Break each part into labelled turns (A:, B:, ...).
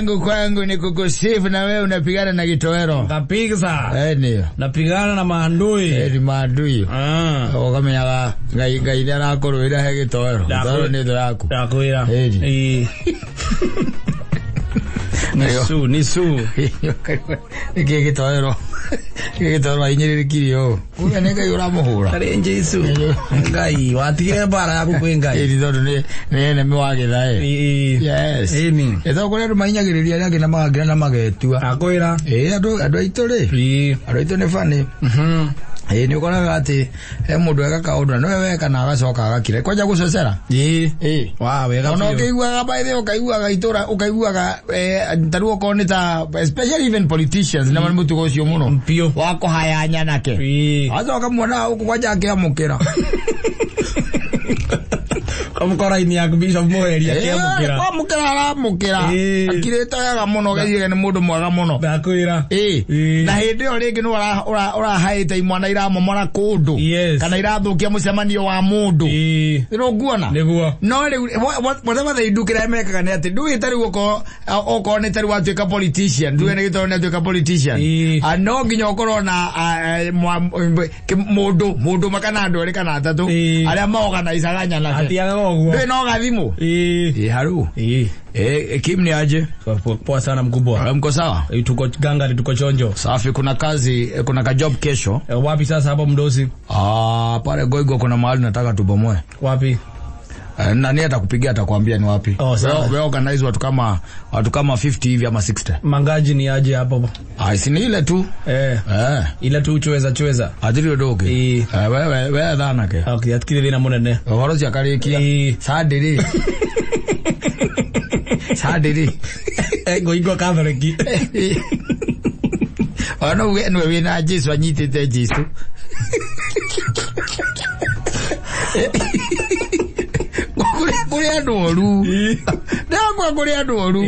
A: yangu kwangu ni kukusifu na wewe unapigana na kitowero.
B: Kabisa.
A: Ndio.
B: Napigana na maandui.
A: Ni maandui. Ukamenyaga Ngai Ngai nĩ arakũrũĩra he gĩtoero. Gĩtoero nĩ thũ yaku.
B: Ndakwĩra.
A: Ĩni.
B: Nisu, nisu.
A: Nĩkĩ gĩtoero? Nĩkĩ gĩtoero ahinyĩrĩrĩkire ũũ? Kumbe nĩ Ngai ũramũhũra.
B: Tarĩ Jesu. Ngai, watigire mbara yaku kwĩ Ngai.
A: Ĩni tondũ nĩ enemy wa gĩthaĩ. Yes.
B: Ĩni.
A: Ĩ tondũ kũrĩ andũ mahinyagĩrĩria arĩa angĩ na magakira na magetua.
B: Ndakwĩra.
A: Ĩ andũ aitũ rĩ. Andũ aitũ nĩ funny. Ĩ nĩ ũkoraga atĩ he mũndũ eka kaũndũ na nĩwe weka na agacoka agakira. Kwanja gũcocera.
B: Ĩ. Wa wega
A: Ona
B: biũ.
A: ũkĩiguaga by the way ũkaiguaga itũra ũkaiguaga ta rĩu okorwo nĩ ta especially even politicians na marĩ mũtugo ũcio mũno
B: Biũ.
A: wa kũhaya nyanake. Acoka muona gũkũ kwanja akĩamũkĩra.
B: Kamũkora-inĩ yaku Bishop Mũheria akĩamũkĩra.
A: Kwamũkĩra aramũkĩra. Akirĩte wega mũno ũgaiguaga nĩ mũndũ mwega mũno.
B: Ndakwĩra.
A: Ĩ. Na hĩndĩ ĩyo rĩngĩ nĩ ũrahaĩte imwana iramomora kũndũ. Kana irathũkia mũcemanio wa mũndũ. Nĩ ũkuona?
B: Nĩguo.
A: No rĩu whatever they do kĩrĩa mekaga nĩ atĩ ndũĩ ta rĩu okorwo nĩ ta rĩu watuĩka politician, nduge nĩ gĩtoro nĩ atuĩka politician. No nginya ũkorwo na mũndũ ũmwe kana andũ erĩ kana atatũ arĩa maorganizaga nyanake.
B: Atiagaga ũguo.
A: Ndũĩ no gathimũ? Ĩ haru. Kim ni aje?
B: Poa sana mkubwa.
A: Mko sawa?
B: Tuko gangari, tuko chonjo.
A: Safi, kuna kazi, kuna ka job kesho.
B: Wapi sasa hapo mdosi?
A: Pale Goigo kuna mahali nataka tubomoe.
B: Wapi?
A: Nani atakupigia atakwambia ni wapi.
B: Oh, sawa.
A: We organize watu kama 50 hivi ama 60.
B: Mangaji ni aje hapo?
A: Si ni ile tu.
B: Ile tu chweza chweza.
A: Atiri doge. Wewe dhanake.
B: Okay, atikire thina munene.
A: Horo cia karikia. Sandiri. Sandiri.
B: Goigo Catholic.
A: Ona uge nwe wina Jesu anyitite Jesu. Kũrĩ andũ oru. Ndakwa kũrĩ andũ oru.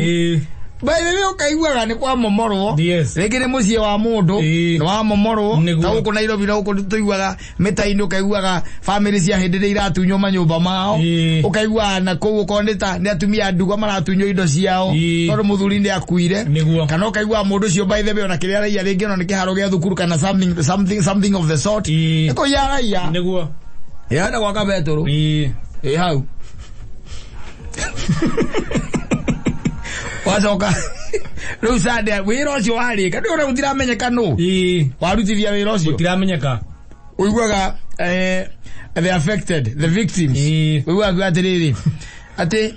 A: By the way ũkaiguaga nĩ kwamomorwo. Rĩngĩ nĩ mũciĩ wa mũndũ nĩ wamomorwo. Ta gũkũ Nairobi na gũkũ tũiguaga mĩta-inĩ ũkaiguaga family cia hĩndĩ ĩrĩa iratunywo manyũmba mao. Ũkaiguaga na kũu okorwo nĩ ta nĩ atumia a ndigwa maratunywo indo ciao tondũ mũthuri nĩ akuire. Kana ũkaiguaga mũndũ ũcio by the way ona kĩrĩa araiya rĩngĩ ona nĩ kĩharo gĩa thukuru kana something of the sort. Nĩ kũiya araiya.
B: Nĩguo.
A: Ĩhanda gwaka betũrũ. Ĩ hau. Wacoka rĩu Sunday wĩra ũcio warĩka ndũĩ ona gũtiramenyeka nũ warutithia wĩra ũcio
B: gũtiramenyeka.
A: Ũiguaga the affected, the victims. Ũiguaga akiuga atĩrĩrĩ atĩ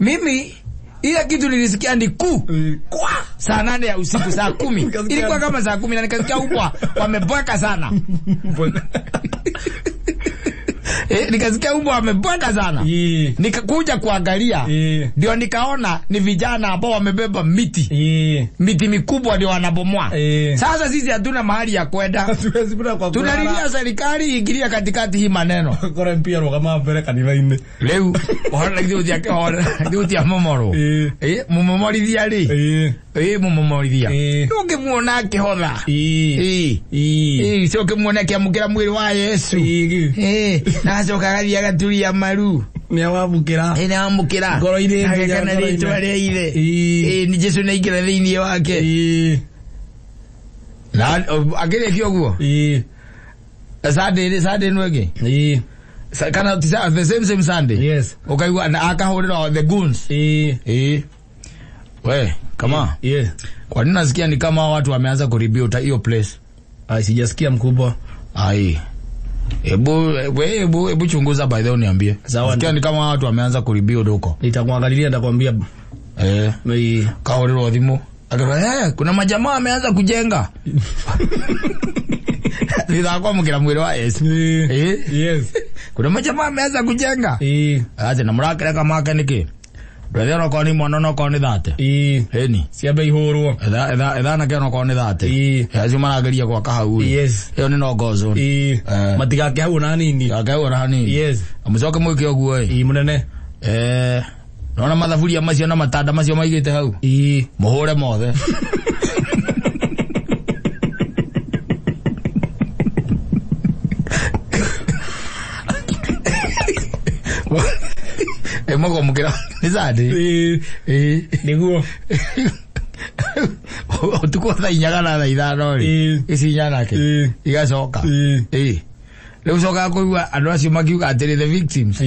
A: mimi ile kitu nilisikia ni kwa saa 8 ya usiku, saa 10. Ilikuwa kama saa 10 na nikasikia ubwa wamebweka sana. Nikasikia ubwa wamebweka sana. Nikakuja kuangalia ndio nikaona ni vijana ambao wamebeba miti. Miti mikubwa ndio wanabomoa. Sasa sisi hatuna mahali ya kwenda. Tunalilia serikali ingilia katikati hii maneno.
B: Kora mpia roga mambere kanitha-inĩ.
A: Rĩu ũhoro githĩ ũtiakĩhora, githĩ ũtiamomorwo. Mũmomorithia rĩ. Mũmomorithia. Ũngĩmuona akĩhotha. Ũcio ũkĩmuona akĩamũkĩra mwĩrĩ wa Yesu. Na acoka agathiĩ agaturia maru.
B: Nĩawamũkĩra.
A: Nĩawamũkĩra.
B: Ngoro-inĩ
A: Agekana rĩtwa rĩa ithe. Nĩ Jesu nĩaingĩra thĩinĩ wake. Na akĩrĩkia ũguo. Sunday Sunday nĩ ĩngĩ. Kana the same Sunday.
B: Yes.
A: Ũkaigua na akahũrĩra the goons. We, kama. Kwa nini nasikia ni kama watu wameanza kurebuild hiyo place?
B: Sijasikia mkubwa.
A: Ai. Ebu chunguza by the way uniambie. Nasikia ni kama watu wameanza kurebuild huko.
B: Nitakuangalilia nitakwambia.
A: Kahũrĩrwo thimũ. Akasema, kuna majamaa wameanza kujenga. Thutha kwamũkĩra mwĩrĩ wa Yesu.
B: Yes.
A: Kuna majamaa wameanza kujenga. Acha na mũrakĩreka make nĩkĩ? Brother onokorwo nĩ mwana onokorwo nĩ 30. Ĩni.
B: Ciambe ihũrwo.
A: Ĩthana ke onokorwo nĩ 30. Acio marageria gwaka hau. Ĩyo nĩ no go zone.
B: Matigake hau na hanini.
A: Matigake hau na hanini.
B: Yes.
A: Mũcoke mwĩke ũguo ĩ.
B: Mũnene.
A: Nona mathaburia macio na matanda macio maigĩte hau. Mũhũre mothe. Ĩmwe nĩ Sunday.
B: Ĩĩ. Nĩguo.
A: Ũtukũ thaa 4 kana thaa 5 rĩ, ici nyanake igacoka. Ĩĩ. Rĩu ũcokaga kũigua andũ acio makiuga atĩrĩ, the victims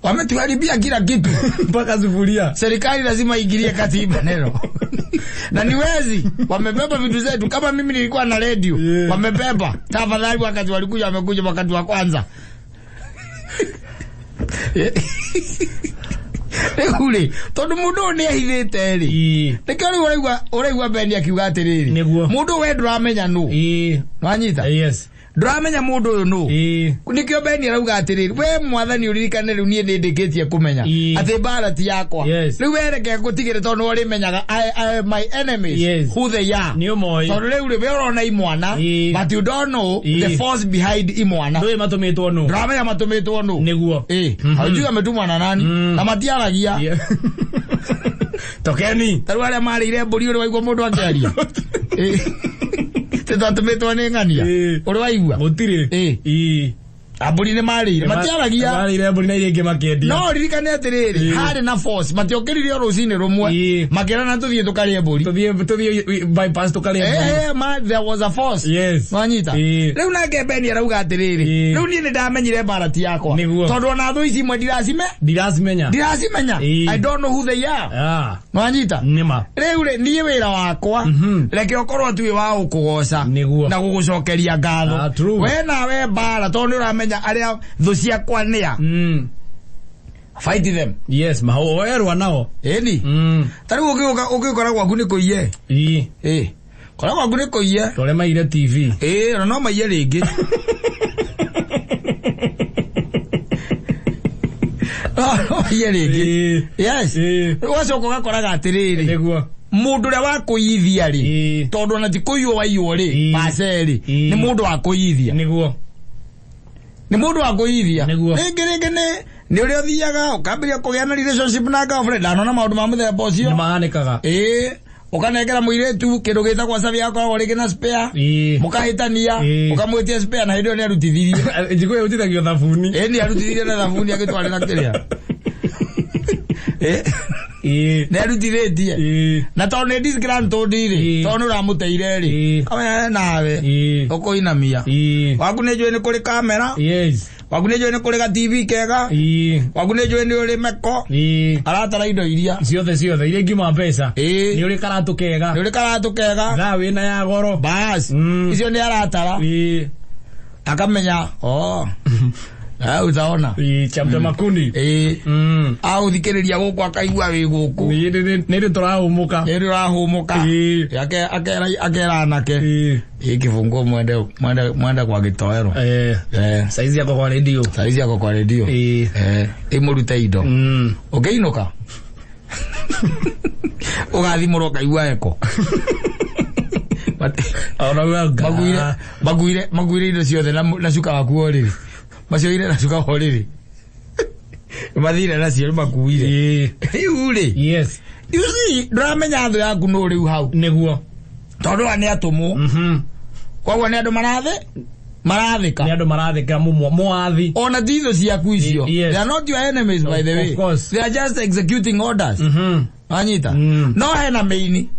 A: wametuharibia kila kitu
B: mpaka sufuria.
A: Serikali lazima ingilie kati hii maneno. Na ni wezi, wamebeba vitu zetu. Kama mimi nilikuwa na radio, wamebeba. Tafadhali wakati walikuja, wamekuja wakati wa kwanza. Rĩu rĩ, tondũ mũndũ ũyũ nĩ ahithĩte rĩ, nĩkĩo rĩu ũraigua Beni akiuga atĩrĩrĩ, mũndũ we ndũramenya nũ. Nĩwanyita?
B: Yes.
A: Ndũramenya mũndũ ũyũ nũ. Nĩkĩo Beni arauga atĩrĩrĩ, we mwathani ũririkane rĩu niĩ nĩndĩkĩtie kũmenya atĩ mbara ti yakwa. Rĩu we reke ngũtigĩre tondũ nĩwe ũrĩmenyaga my enemies, who they are.
B: Nĩ ũmoĩ.
A: Tondũ rĩu rĩ, we ũrona imwana, but you don't know the force behind imwana.
B: Ndũĩ matũmĩtwo nũ.
A: Ndũramenya matũmĩtwo nũ.
B: Nĩguo.
A: Haujui ametumwa na nani, na matiaragia.
B: Tokeni.
A: Ta rĩu arĩa marĩire mbũri ũrĩ waigua mũndũ akĩaria. Tũtatũmĩtwo nĩ ng'ania. Ũrĩ waigua?
B: Gũtirĩ.
A: Mbũri nĩ marĩire, matiaragia.
B: Marĩire mbũri na iria ingĩ makĩendia.
A: No ririkane atĩrĩrĩ, harĩ na force, matiokĩrire o rũcinĩ rũmwe, makĩrana tũthiĩ tũkarĩe mbũri.
B: Tũthiĩ bypass tũkarĩe
A: mbũri. There was a force.
B: Yes.
A: Nwanyita? Rĩu nake Beni arauga atĩrĩrĩ, rĩu niĩ nĩndamenyire mbara ti yakwa. Tondũ ona thũ ici imwe
B: ndiracimenya.
A: Ndiracimenya. I don't know who they are. Nwanyita?
B: Nĩma.
A: Rĩu rĩ, niĩ wĩra wakwa, reke ũkorwo tu wĩ wa gũkũgoca na gũgũcokeria ngatho. We nawe mbara tondũ nĩ ũramenya arĩa thũ ciakwa nĩa. Fight them.
B: Yes, mahoerwa nao.
A: Ĩni. Ta rĩu ũgĩũka gwaku nĩ kũiye. Ĩĩ. Kora gwaku nĩ kũiye.
B: Tore maire TV.
A: Ĩĩ, ona no maiye rĩngĩ. No maiye rĩngĩ. Yes. Ũgacoka ũgakoraga atĩrĩrĩ.
B: Nĩguo.
A: Mũndũ ũrĩa wa kũiyithia rĩ, tondũ ona ti kũiywo waiywo rĩ, pace rĩ, nĩ mũndũ wa kũiyithia.
B: Nĩguo.
A: Nĩ mũndũ wa kũiyithia. Rĩngĩ rĩngĩ nĩ ũrĩa ũthiaga ũkambĩrĩria kũgĩa na relationship na girlfriend, ndanona maũndũ ma mũthemba ũcio.
B: Nĩ mahanĩkaga.
A: Ĩĩ. Ũkanengera mũirĩtu kĩndũ gĩtagwo savia akoragwo rĩngĩ na spare. Mũkahĩtania, ũkamwĩtia spare na hĩndĩ ĩyo nĩ arutithirie.
B: Njikũ ĩyo ĩrutithagio thabuni.
A: Ĩĩ, nĩ arutithirie na thabuni agĩtwarĩra kĩrĩa. Nĩ arutithĩtie. Na tondũ nĩ disgruntled rĩ, tondũ nĩ ũramũteire rĩ, kamenya nawe ũkũinamia. Waku nĩ njũĩ nĩ kũrĩ kamera.
B: Yes.
A: Waku nĩ njũĩ nĩ kũrĩ ga TV kega. Waku nĩ njũĩ nĩ ũrĩ meko. Aratara indo iria
B: ciothe ciothe iria ingiuma mbeca. Nĩ ũrĩ karatũ kega.
A: Nĩ ũrĩ karatũ kega.
B: Thaa wĩna ya goro.
A: Bas. Icio nĩ aratara. Akamenya, oh. Utaona.
B: Chapter makundi.
A: Aũthikĩrĩria gũkũ akaigua wĩ gũkũ.
B: Nĩ tũrahũmũka.
A: Nĩ tũrahũmũka. Akera anake. Hii kifunguo mwende kwa gĩtoero.
B: Saizi yako kwa radio.
A: Saizi yako kwa radio. Ĩmũrute indo. Ũngĩinũka. Ũgathimũrwo ũkaigua eko. Makuire indo ciothe na cuka waku ũrĩrĩ. Macioire na cuka ũrĩrĩ. Mathire nacio makuire. Rĩu rĩ.
B: Yes.
A: You see, ndũramenya thũ yaku nũ rĩu hau.
B: Nĩguo.
A: Tondũ aya nĩ atũmwo. Koguo nĩ andũ marathĩka.
B: Nĩ andũ marathĩka mwathi.
A: Ona ti thũ ciaku icio. They are not your enemies, by the way.
B: Of course.
A: They are just executing orders. Wanyita? No hena meini.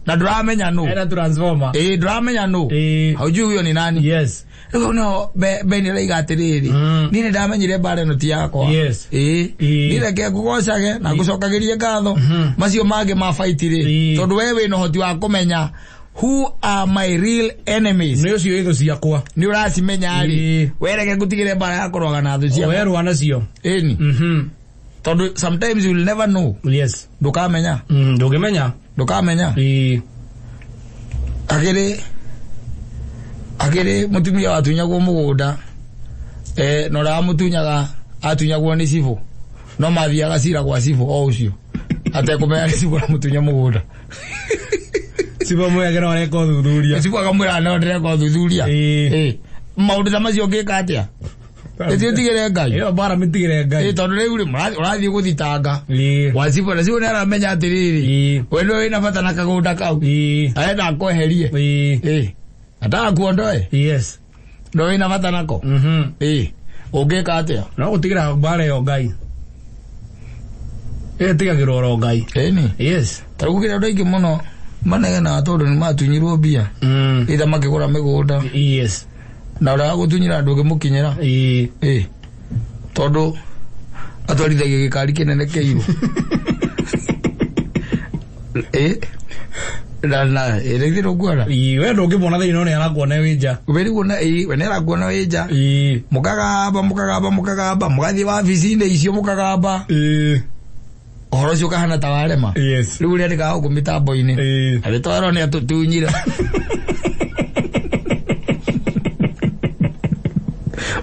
A: Na ndũramenya nũ.
B: Hena transformer.
A: Ĩĩ, ndũramenya nũ. Haujui huyo ni nani.
B: Yes.
A: Rĩu no Beni arauga atĩrĩrĩ, niĩ nĩ ndamenyire mbara ĩno ti yakwa.
B: Yes.
A: Ĩĩ. Niĩ reke ngũgocage na ngũcokagĩrie ngatho. Macio mangĩ ma fight rĩ, tondũ we wĩna ũhoti wa kũmenya who are my real enemies.
B: Nĩ ũcio thũ ciakwa.
A: Nĩ ũracimenya rĩ, we reke ngũtigĩre mbara ya kũrũaga na thũ ciakwa.
B: We rũa nacio.
A: Ĩni. Tondũ sometimes you will never know.
B: Yes.
A: Ndũkamenya.
B: Ndũngĩmenya.
A: Ndũkamenya. Akĩrĩ mũtumia watunyagwo mũgũnda, na ũrĩa wamũtunyaga atunyagwo nĩ cibũ, no mathiaga cira gwa cibũ o ũcio atekũmenya nĩ cibũ aramũtunya mũgũnda.
B: Cibũ amwĩraga no areka ũthuthuria.
A: Cibũ akamwĩra no ndĩreka ũthuthuria. Maũndũ ta macio ũngĩka atĩa? Ĩtĩ ũtigĩre Ngai.
B: Ĩyo mbara mĩtigĩre Ngai.
A: Tondũ rĩu rĩ, ũrathiĩ gũthitanga. Gwa cibũ, na cibũ nĩ aramenya atĩrĩrĩ, we nĩwe wĩna bata na kagũnda kau. Arenda akweherie. Ataka kuondoe.
B: Yes.
A: Ndo wĩna bata nako. Ũngĩka atĩa?
B: No gũtigĩra mbara ĩyo Ngai. Ĩtigagĩrwo oro Ngai.
A: Ĩni.
B: Yes.
A: Ta rĩu gũkĩrĩ andũ aingĩ mũno manegenaga tondũ nĩ matunyirwo mbia. Either makĩgũra mĩgũnda.
B: Yes.
A: Na ũrĩa wagũtunyĩra ndũngĩmũkinyĩra.
B: Ĩĩ.
A: Tondũ atwarithagia gĩkari kĩnene kĩirũ. Na na ĩrĩgithĩ ndũkuona.
B: Ĩĩ, we ndũngĩmuona thĩinĩ no nĩ arakuona wĩ nja.
A: We rĩu ona ĩĩ, we nĩ arakuona wĩ nja.
B: Ĩĩ.
A: Mũkagamba mũkagamba mũkagamba mũgathiĩ wabici-inĩ icio mũkagamba.
B: Ĩĩ.
A: Ũhoro ũcio ũkahana ta warema.
B: Yes.
A: Rĩu ũrĩa andĩkaga gũkũ mĩtambo-inĩ.
B: Ĩĩ.
A: Agĩtwarwo nĩ atũtunyire.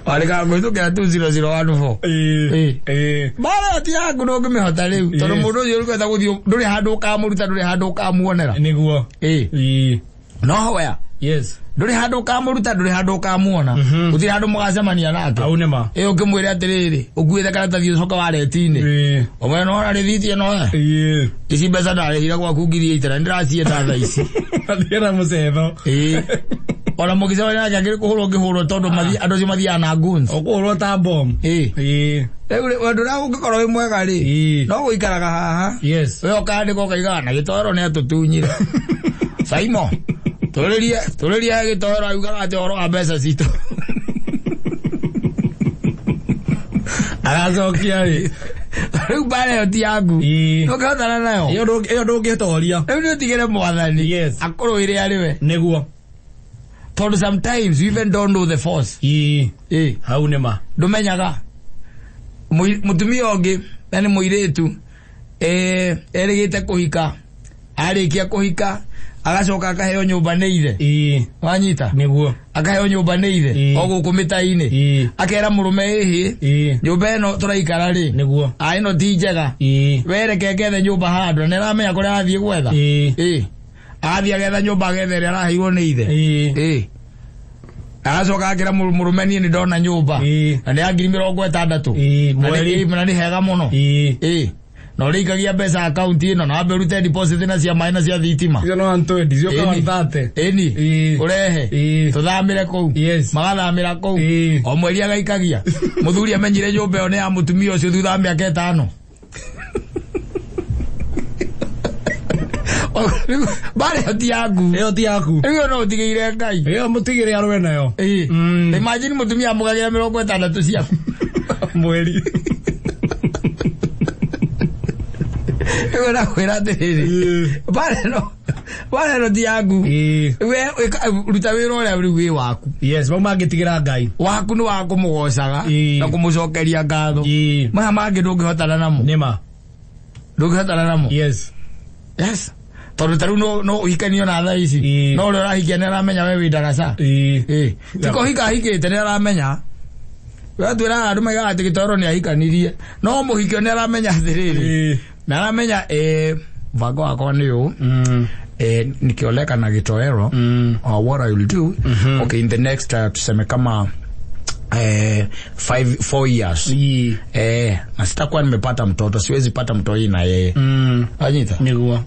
A: Wandĩkaga kũhĩtũkĩra 2001.
B: Ĩĩ. Ĩĩ.
A: Mbara ĩyo ti yaku ndũngĩmĩhota rĩu tondũ
B: Yes.
A: mũndũ ũcio ũrĩkwenda gũthiĩ ndũrĩ handũ ũkamũruta ndũrĩ handũ ũkamuonera.
B: Nĩguo.
A: Ĩĩ.
B: Ĩĩ.
A: No hoya.
B: Yes.
A: Ndũrĩ handũ ũkamũruta ndũrĩ handũ ũkamuona. Gũtirĩ handũ mũgacemania nake.
B: Hau nĩ ma.
A: Ĩĩ ũkĩmwĩre atĩrĩrĩ ũkuĩte karatathi ũcoke wareti-inĩ.
B: Ĩĩ.
A: Ũmwe no ona rĩthiti ĩno ĩ.
B: Ĩĩ.
A: Ici mbeca ndarĩhire gwaku 8,000 na nĩndĩracienda thaa ici.
B: Athiĩ na mũcetho.
A: Ĩĩ. Ona mũgĩcemania nake akĩrĩ kũhũrwo ũngĩhũrwo tondũ andũ acio mathiaga na guns.
B: Ũkũhũrwo ta bomb.
A: Ĩĩ.
B: Ĩĩ.
A: Rĩu rĩ, ũndũ ũrĩa ũngĩkorwo wĩ mwega rĩ,
B: Ĩĩ.
A: no gũikaraga haha.
B: Yes.
A: We ũkandĩka ũkaigaga na gĩtoero nĩ atũtunyire. Saimo, tũrĩrie gĩtoero augaga atĩ ũhoro wa mbeca citũ.
B: Aracokia rĩ.
A: Rĩu mbara ĩyo ti yaku.
B: Ĩĩ.
A: Ndũngĩhotana nayo.
B: Ĩyo ndũngĩtoria.
A: Rĩu nĩ ũtigĩre mwathani.
B: Yes.
A: Akũrũĩre arĩ we.
B: Nĩguo.
A: Tondũ sometimes you even don't know the force.
B: Ĩĩ.
A: Ĩĩ.
B: Hau nĩ ma.
A: Ndũmenyaga. Mũtumia ũngĩ na nĩ mũirĩtu erĩgĩte kũhika arĩkia kũhika agacoka akaheo nyũmba nĩ ithe.
B: Ĩĩ.
A: Wanyita?
B: Nĩguo.
A: Akaheo nyũmba nĩ ithe
B: Ĩĩ.
A: o gũkũ mĩta-inĩ.
B: Ĩĩ.
A: Akera mũrũme ĩhĩ
B: Ĩĩ.
A: nyũmba ĩno tũraikara rĩ
B: Nĩguo.
A: a ĩno ti njega.
B: Ĩĩ.
A: We reke ngethe nyũmba handũ na nĩaramenya kũrĩa arathiĩ gwetha.
B: Ĩĩ.
A: Ĩĩ. Agathiĩ agetha nyũmba agetha ĩrĩa araheirwo nĩ ithe.
B: Ĩĩ.
A: Ĩĩ. Agacoka akĩra mũrũme niĩ nĩ ndona nyũmba.
B: Ĩĩ.
A: Na nĩ ya 60,000.
B: Ĩĩ, mweri.
A: Na nĩ hega mũno.
B: Ĩĩ.
A: Ĩĩ. Na ũrĩikagia mbeca akaunti ĩno na wambe ũrute deposit na cia maĩ na cia thitima.
B: Icio no 120, icio ka 130.
A: Ĩni.
B: Ĩĩ.
A: Ũrehe.
B: Ĩĩ.
A: Tũthamĩre kũu.
B: Yes.
A: Magathamĩra kũu.
B: Ĩĩ.
A: O mweri agaikagia. Mũthuri amenyire nyũmba ĩyo nĩ ya mũtumia ũcio thutha wa mĩaka 5. Mbara ĩyo ti yaku.
B: Ĩyo ti yaku.
A: Rĩu ĩyo no ũtigĩire Ngai.
B: Ĩyo mũtigĩre arũe nayo.
A: Ĩĩ. Imagine mũtumia amũgagĩra 60 ciaku.
B: Mweri.
A: Rĩu ndakwĩra atĩrĩrĩ. Mbara ĩno ti yaku.
B: Ĩĩ.
A: We ruta wĩra ũrĩa rĩu wĩ waku.
B: Yes, mau mangĩtigĩra Ngai.
A: Waku nĩ wa kũmũgocaga
B: Ĩĩ.
A: na kũmũcokeria ngatho.
B: Ĩĩ.
A: Maya mangĩ ndũngĩhotana namo.
B: Nĩ ma.
A: Ndũngĩhotana namo.
B: Yes.
A: Yes. Tondũ ta rĩu no ũhikanio na thaa ici.
B: Ĩĩ.
A: No ũrĩa ũrahikia nĩ aramenya we wĩ ndaraca.
B: Ĩĩ.
A: Ĩĩ. Ti kũhika ahikĩte nĩ aramenya. We twĩraga andũ maigaga atĩ gĩtoero nĩ ahikanirie. No mũhikio nĩ aramenya atĩrĩrĩ.
B: Ĩĩ.
A: Nĩ aramenya mũbango wakwa nĩ ũũ. Nikioleka na gĩtoero. What I will do. Okay, in the next tuseme kama 4 years.
B: Ĩĩ.
A: Na sitakuwa nimepata mtoto, siwezi pata mtoto na yeye. Anyita?
B: Nĩguo.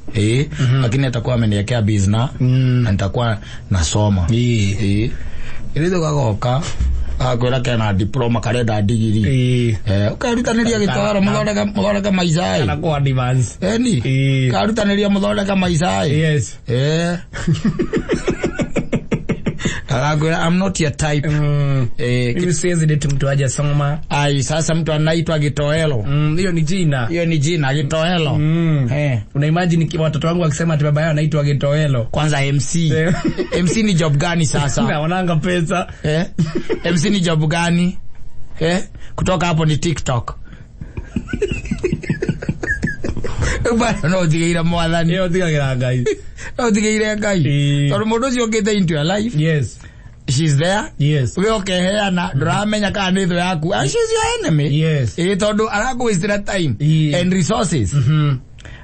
A: Lakini atakuwa ameniwekea business na nitakuwa nasoma.
B: Ĩĩ.
A: Ĩrĩ kagoka akwĩra kena diploma karenda digiri.
B: Ĩĩ.
A: Ũkerutanĩria gĩtoero mũthondeke maica ĩ.
B: Kana kũ advance.
A: Ĩni.
B: Ĩĩ.
A: Karutanĩria mũthondeke maica ĩ.
B: Yes.
A: Akakwĩra I'm not your type.
B: Mimi siwezi date mtu hajasoma.
A: Ai, sasa mtu anaitwa Gitoelo.
B: Hiyo ni jina.
A: Hiyo ni jina Gitoelo.
B: Una imagine watoto wangu wakisema ati baba yao anaitwa Gitoelo.
A: Kwanza MC. MC ni job gani sasa?
B: Naonanga pesa.
A: MC ni job gani? Kutoka hapo ni TikTok. Bado no ũtigĩire mwathani.
B: Hiyo ũtigagĩra Ngai.
A: No ũtigĩire Ngai. Tondũ mũndũ ũcio ũkĩte into your life.
B: Yes.
A: She's there.
B: Yes.
A: We ũkeheana ndũramenya kana nĩ thũ yaku. And she's your enemy.
B: Yes.
A: Ĩĩ tondũ arakũwastĩra time and resources.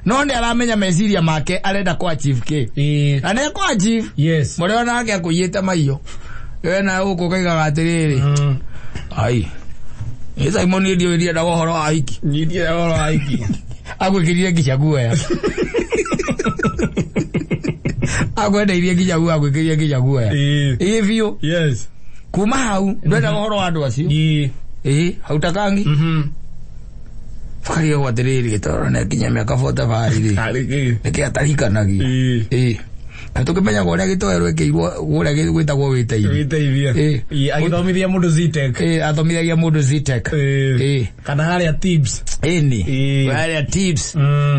A: No nĩ aramenya meciria make arenda kũ achieve kĩ.
B: Ĩĩ.
A: Na nĩ kũ achieve.
B: Yes.
A: Mũrĩ onake akũiyĩte maiyo. We nawe gũkũ ũkaigaga atĩrĩrĩ. Ai. Ĩ Simon ndiũĩ ndiendaga ũhoro wa hiki.
B: Ndiendaga ũhoro wa hiki.
A: Agwĩkĩrire nginya guoya. Akwendeirie nginya guoya, agwĩkĩrire nginya guoya.
B: Ĩĩ.
A: Ĩĩ biũ.
B: Yes.
A: Kuma hau ndwendaga ũhoro wa andũ acio.
B: Ĩĩ.
A: Ĩĩ, hautakangi. Tukarigagwo atĩrĩrĩ gĩtoro nĩ akinya mĩaka 45 rĩ nĩkĩ atarikanagia. Ĩĩ. Na tũkĩmenyaga ũrĩa gĩtoero ĩkĩirwo ũrĩa gwĩtagwo wĩteithia.
B: Wĩteithia.
A: Ĩĩ.
B: Agĩthomithia mũndũ Zetech.
A: Ĩĩ, athomithagia mũndũ Zetech. Ĩĩ.
B: Kana harĩa tips.
A: Ĩni.
B: Ĩĩ.
A: Harĩa tips.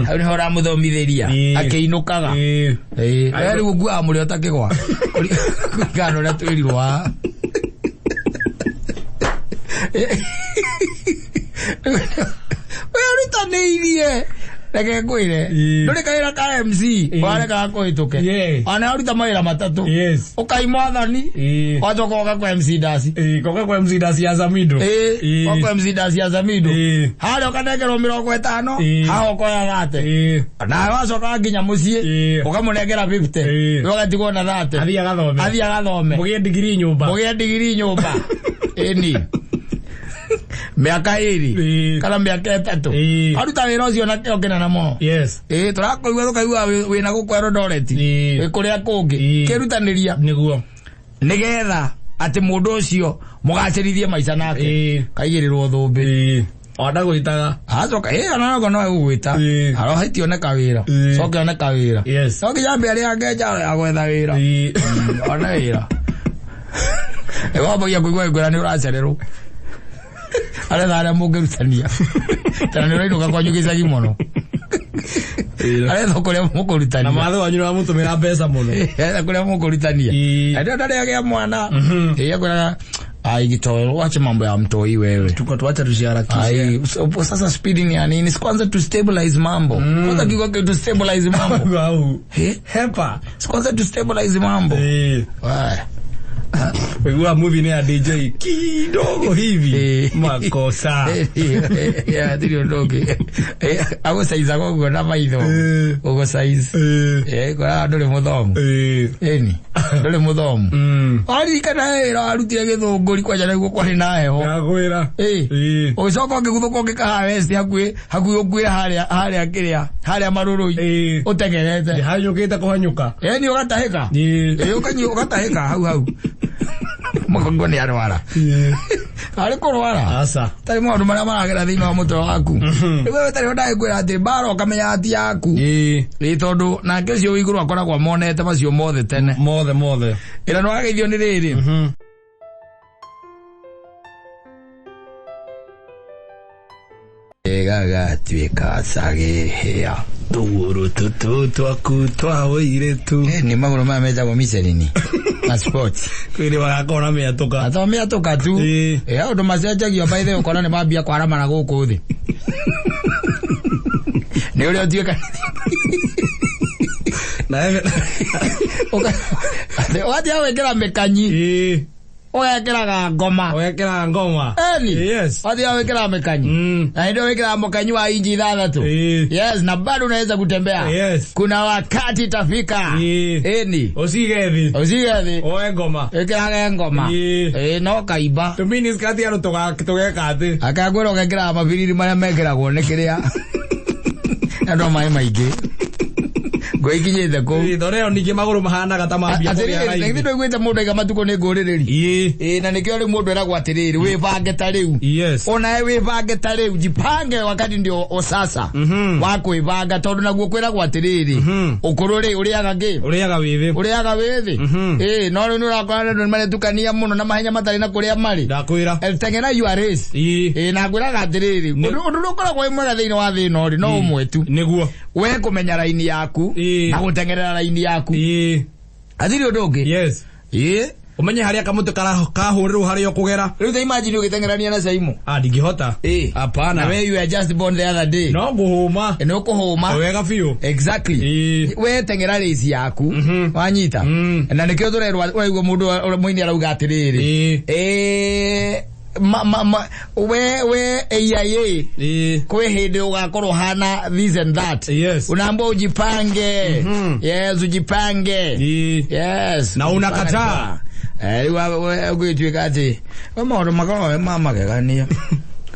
A: Hau nĩho ũramũthomithĩria. Akĩinũkaga.
B: Ĩĩ.
A: Ĩĩ. We rĩu ũkuaga mũrĩo ta kĩgwa. Kũringana na ũrĩa twĩrirwo haha. Wĩrutanĩirie. Reke ngwĩre. Ndũrĩ kawĩra ka MC warekaga kũhĩtũke. Ona waruta mawĩra matatũ.
B: Yes.
A: Ũkai mwathani.
B: Ĩĩ.
A: Wacoka ũka kwa MC Dasi.
B: Ĩĩ, koka kwa MC Dasi ya Samido.
A: Ĩĩ. Ũka kwa MC Dasi ya Samido.
B: Ĩĩ.
A: Harĩa ũkanengerwo 50.
B: Ĩĩ.
A: Haha ũkoya 30.
B: Ĩĩ.
A: Nawe wacoka nginya mũciĩ.
B: Ĩĩ.
A: Ũkamũnengera 50.
B: Ĩĩ.
A: We ũgatigwo na 30.
B: Athiĩ agathome.
A: Athiĩ agathome.
B: Mũgĩe ndigiri nyũmba.
A: Mũgĩe ndigiri nyũmba. Ĩni. Mĩaka 2
B: Ĩĩ.
A: kana mĩaka 3.
B: Ĩĩ.
A: Aruta wĩra ũcio na kĩo kĩnene mũno.
B: Yes.
A: Ĩĩ, tũrakũigua tũkaigua wĩna gũkũ Eldoret.
B: Ĩĩ.
A: Wĩ kũrĩa kũngĩ.
B: Ĩĩ.
A: Kĩrutanĩria.
B: Nĩguo.
A: Nĩgetha atĩ mũndũ ũcio mũgacĩrithie maica nake.
B: Ĩĩ.
A: Kaigĩrĩrwo thũmbĩ.
B: Ĩĩ. Ona gwĩtaga.
A: Acoka, ĩĩ, ona nogo no egũgwĩta.
B: Ĩĩ.
A: Arohĩtie one kawĩra.
B: Ĩĩ.
A: Coke one kawĩra.
B: Yes.
A: No nginya ambe arĩa ange njaro ya gwetha wĩra.
B: Ĩĩ.
A: One wĩra. Ĩwambagia kũigua ngwĩra nĩ ũracererwo. Aretha arĩa mũngĩrutania. Tena nĩ ũrainũka kwanyu gĩcagi mũno. Aretha kũrĩa mũkũrutania.
B: Na mathe wanyu nĩwamũtũmĩra mbeca mũno.
A: Aretha kũrĩa mũkũrutania.
B: Ĩĩ.
A: Na ndio ndarĩ agĩa mwana. Ĩĩ, akwĩraga, ai gitoro, wache mambo ya mtoi wewe.
B: Tuko tuacha tusiharakishe.
A: Ai, sasa speed ni ya nini? Si kwanza tu stabilize mambo. Kwanza kiko tu stabilize mambo.
B: Au.
A: Eh?
B: Hepa.
A: Si kwanza tu stabilize mambo.
B: Ĩĩ.
A: Wai.
B: Wĩigua movie nĩ ya DJ kidogo hivi.
A: Ĩĩ.
B: Makosa.
A: Hatirĩ ũndũ ũngĩ. Agũcaizaga ũguo na maitho.
B: Ĩĩ.
A: Ũgũcaiz.
B: Ĩĩ.
A: Koraga ndũrĩ mũthomu.
B: Ĩĩ.
A: Ĩni. Ndũrĩ mũthomu. Waririkana wĩra warutire Gĩthũngũri kwanja nĩguo kwarĩ na heho.
B: Ndakwĩra.
A: Ĩĩ.
B: Ĩĩ.
A: Ũgĩcoka ũkĩguthũka ũgĩkaha west hakuhĩ hakuhĩ ũkuĩre harĩa harĩa kĩrĩa harĩa marũrũi.
B: Ĩĩ.
A: Ũteng'erete.
B: Ndĩhanyũkĩte kũhanyũka.
A: Ĩni ũgatahĩka.
B: Ĩĩ.
A: Ĩĩ ũkanyua ũgatahĩka hau hau. Mũgongo nĩ arwara.
B: Ĩĩ.
A: Arĩ kũrwara.
B: Aca.
A: Tarĩ maũndũ marĩa maragera thĩinĩ wa mũtwe waku. Rĩu wewe tarĩ ndagĩkwĩra atĩ mbara ũkamenya ati yaku.
B: Ĩĩ.
A: Ĩĩ tondũ nake ũcio wĩ igũrũ akoragwo monete macio mothe tene.
B: Mothe mothe.
A: Ĩra nĩwageithio nĩ rĩrĩ. Gagatuĩka cagĩhĩa.
B: Tũgũrũ tũtũ twaku twa ũirĩtu.
A: Nĩ magũrũ maya metagwo Michelin. Na sport.
B: Kwĩrĩ bagakorwo na mĩatũka.
A: Atho mĩatũka tu.
B: Ĩĩ.
A: Ĩĩ, ũndũ macenjagio by the way ũkona nĩ mambia kwaramana gũkũ thĩ. Nĩ ũrĩa ũtuĩka.
B: Na
A: Ũgatiga gwĩkĩra mĩkanyi.
B: Ĩĩ.
A: Ũgekĩraga ngoma.
B: Ũgekĩraga ngoma.
A: Eni.
B: Yes.
A: Watiga gwĩkĩra mĩkanyi. Na ndio wĩkĩraga mũkanyi wa inji 6.
B: Ĩĩ.
A: Yes, na bado unaweza kutembea.
B: Yes.
A: Kuna wakati itafika.
B: Ĩĩ.
A: Eni.
B: Ũcige thĩ.
A: Ũcige thĩ.
B: Oe ngoma.
A: Ĩkĩrage ngoma.
B: Ĩĩ.
A: Ĩĩ, no kaimba.
B: Tũminiskati andũ tũgeka atĩ.
A: Akangwĩra ũgekĩraga mabiriri marĩa mekĩragwo nĩ kĩrĩa. Andũ a maĩ maingĩ. Ngũikinyĩte kũu.
B: Ĩĩ, tondũ ĩyo ningĩ magũrũ mahanaga ta mambia kũgĩa
A: Atĩrĩrĩ,
B: raithi.
A: githĩ ndũiguĩte mũndũ aiga matukũ nĩ ngũrĩrĩri?
B: Ĩĩ.
A: Ĩĩ, na nĩkĩo rĩu mũndũ eragwo atĩrĩrĩ, wĩbange ta rĩu.
B: Yes.
A: Onawe wĩbange ta rĩu, jipange wakati ndio o sasa. Wa kwĩbanga tondũ naguo kwĩragwo atĩrĩrĩ, ũkũrũ rĩ ũrĩaga kĩ?
B: Ũrĩaga wĩthĩ.
A: Ũrĩaga wĩthĩ. Ĩĩ, no rĩu nĩũrakora andũ nĩmaretukania mũno na mahenya matarĩ na kũrĩa marĩ.
B: Ndakwĩra.
A: Teng'era you are race.
B: Ĩĩ.
A: Ĩĩ, na ngwĩraga atĩrĩrĩ, ũndũ ũrĩa ũkoragwo wĩ mwega thĩinĩ wa thĩ ĩno rĩ, no ũmwe tu.
B: Nĩguo.
A: We kũmenya raini yaku
B: Ĩĩ.
A: na gũteng'erera raini yaku.
B: Ĩĩ.
A: Hatirĩ ũndũ ũngĩ.
B: Yes.
A: Ĩĩ.
B: Ũmenye harĩa kamũtĩ kahũrĩrwo harĩa ũkũgera.
A: Rĩu ta imagine ũgĩteng'erania na Saimu.
B: Ah, ndingĩhota.
A: Ĩĩ.
B: Hapana.
A: Na we you were just born the other day.
B: No ngũhũma.
A: Nĩ ũkũhũma.
B: Wega biũ.
A: Exactly.
B: Ĩĩ.
A: We teng'era race yaku. Wanyita. Na nĩkĩo tũrerwo ũraigua mũndũ ũrĩa mũini arauga atĩrĩrĩ.
B: Ĩĩ.
A: Ĩĩ. Ma we AIA.
B: Ĩĩ.
A: Kwĩ hĩndĩ ũgakorwo hana this and that.
B: Yes.
A: Unaambiwa ujipange. Yes, ujipange.
B: Ĩĩ.
A: Yes.
B: Na unakataa.
A: Rĩu ũgĩtuĩka atĩ we maũndũ makoragwo me ma magegania.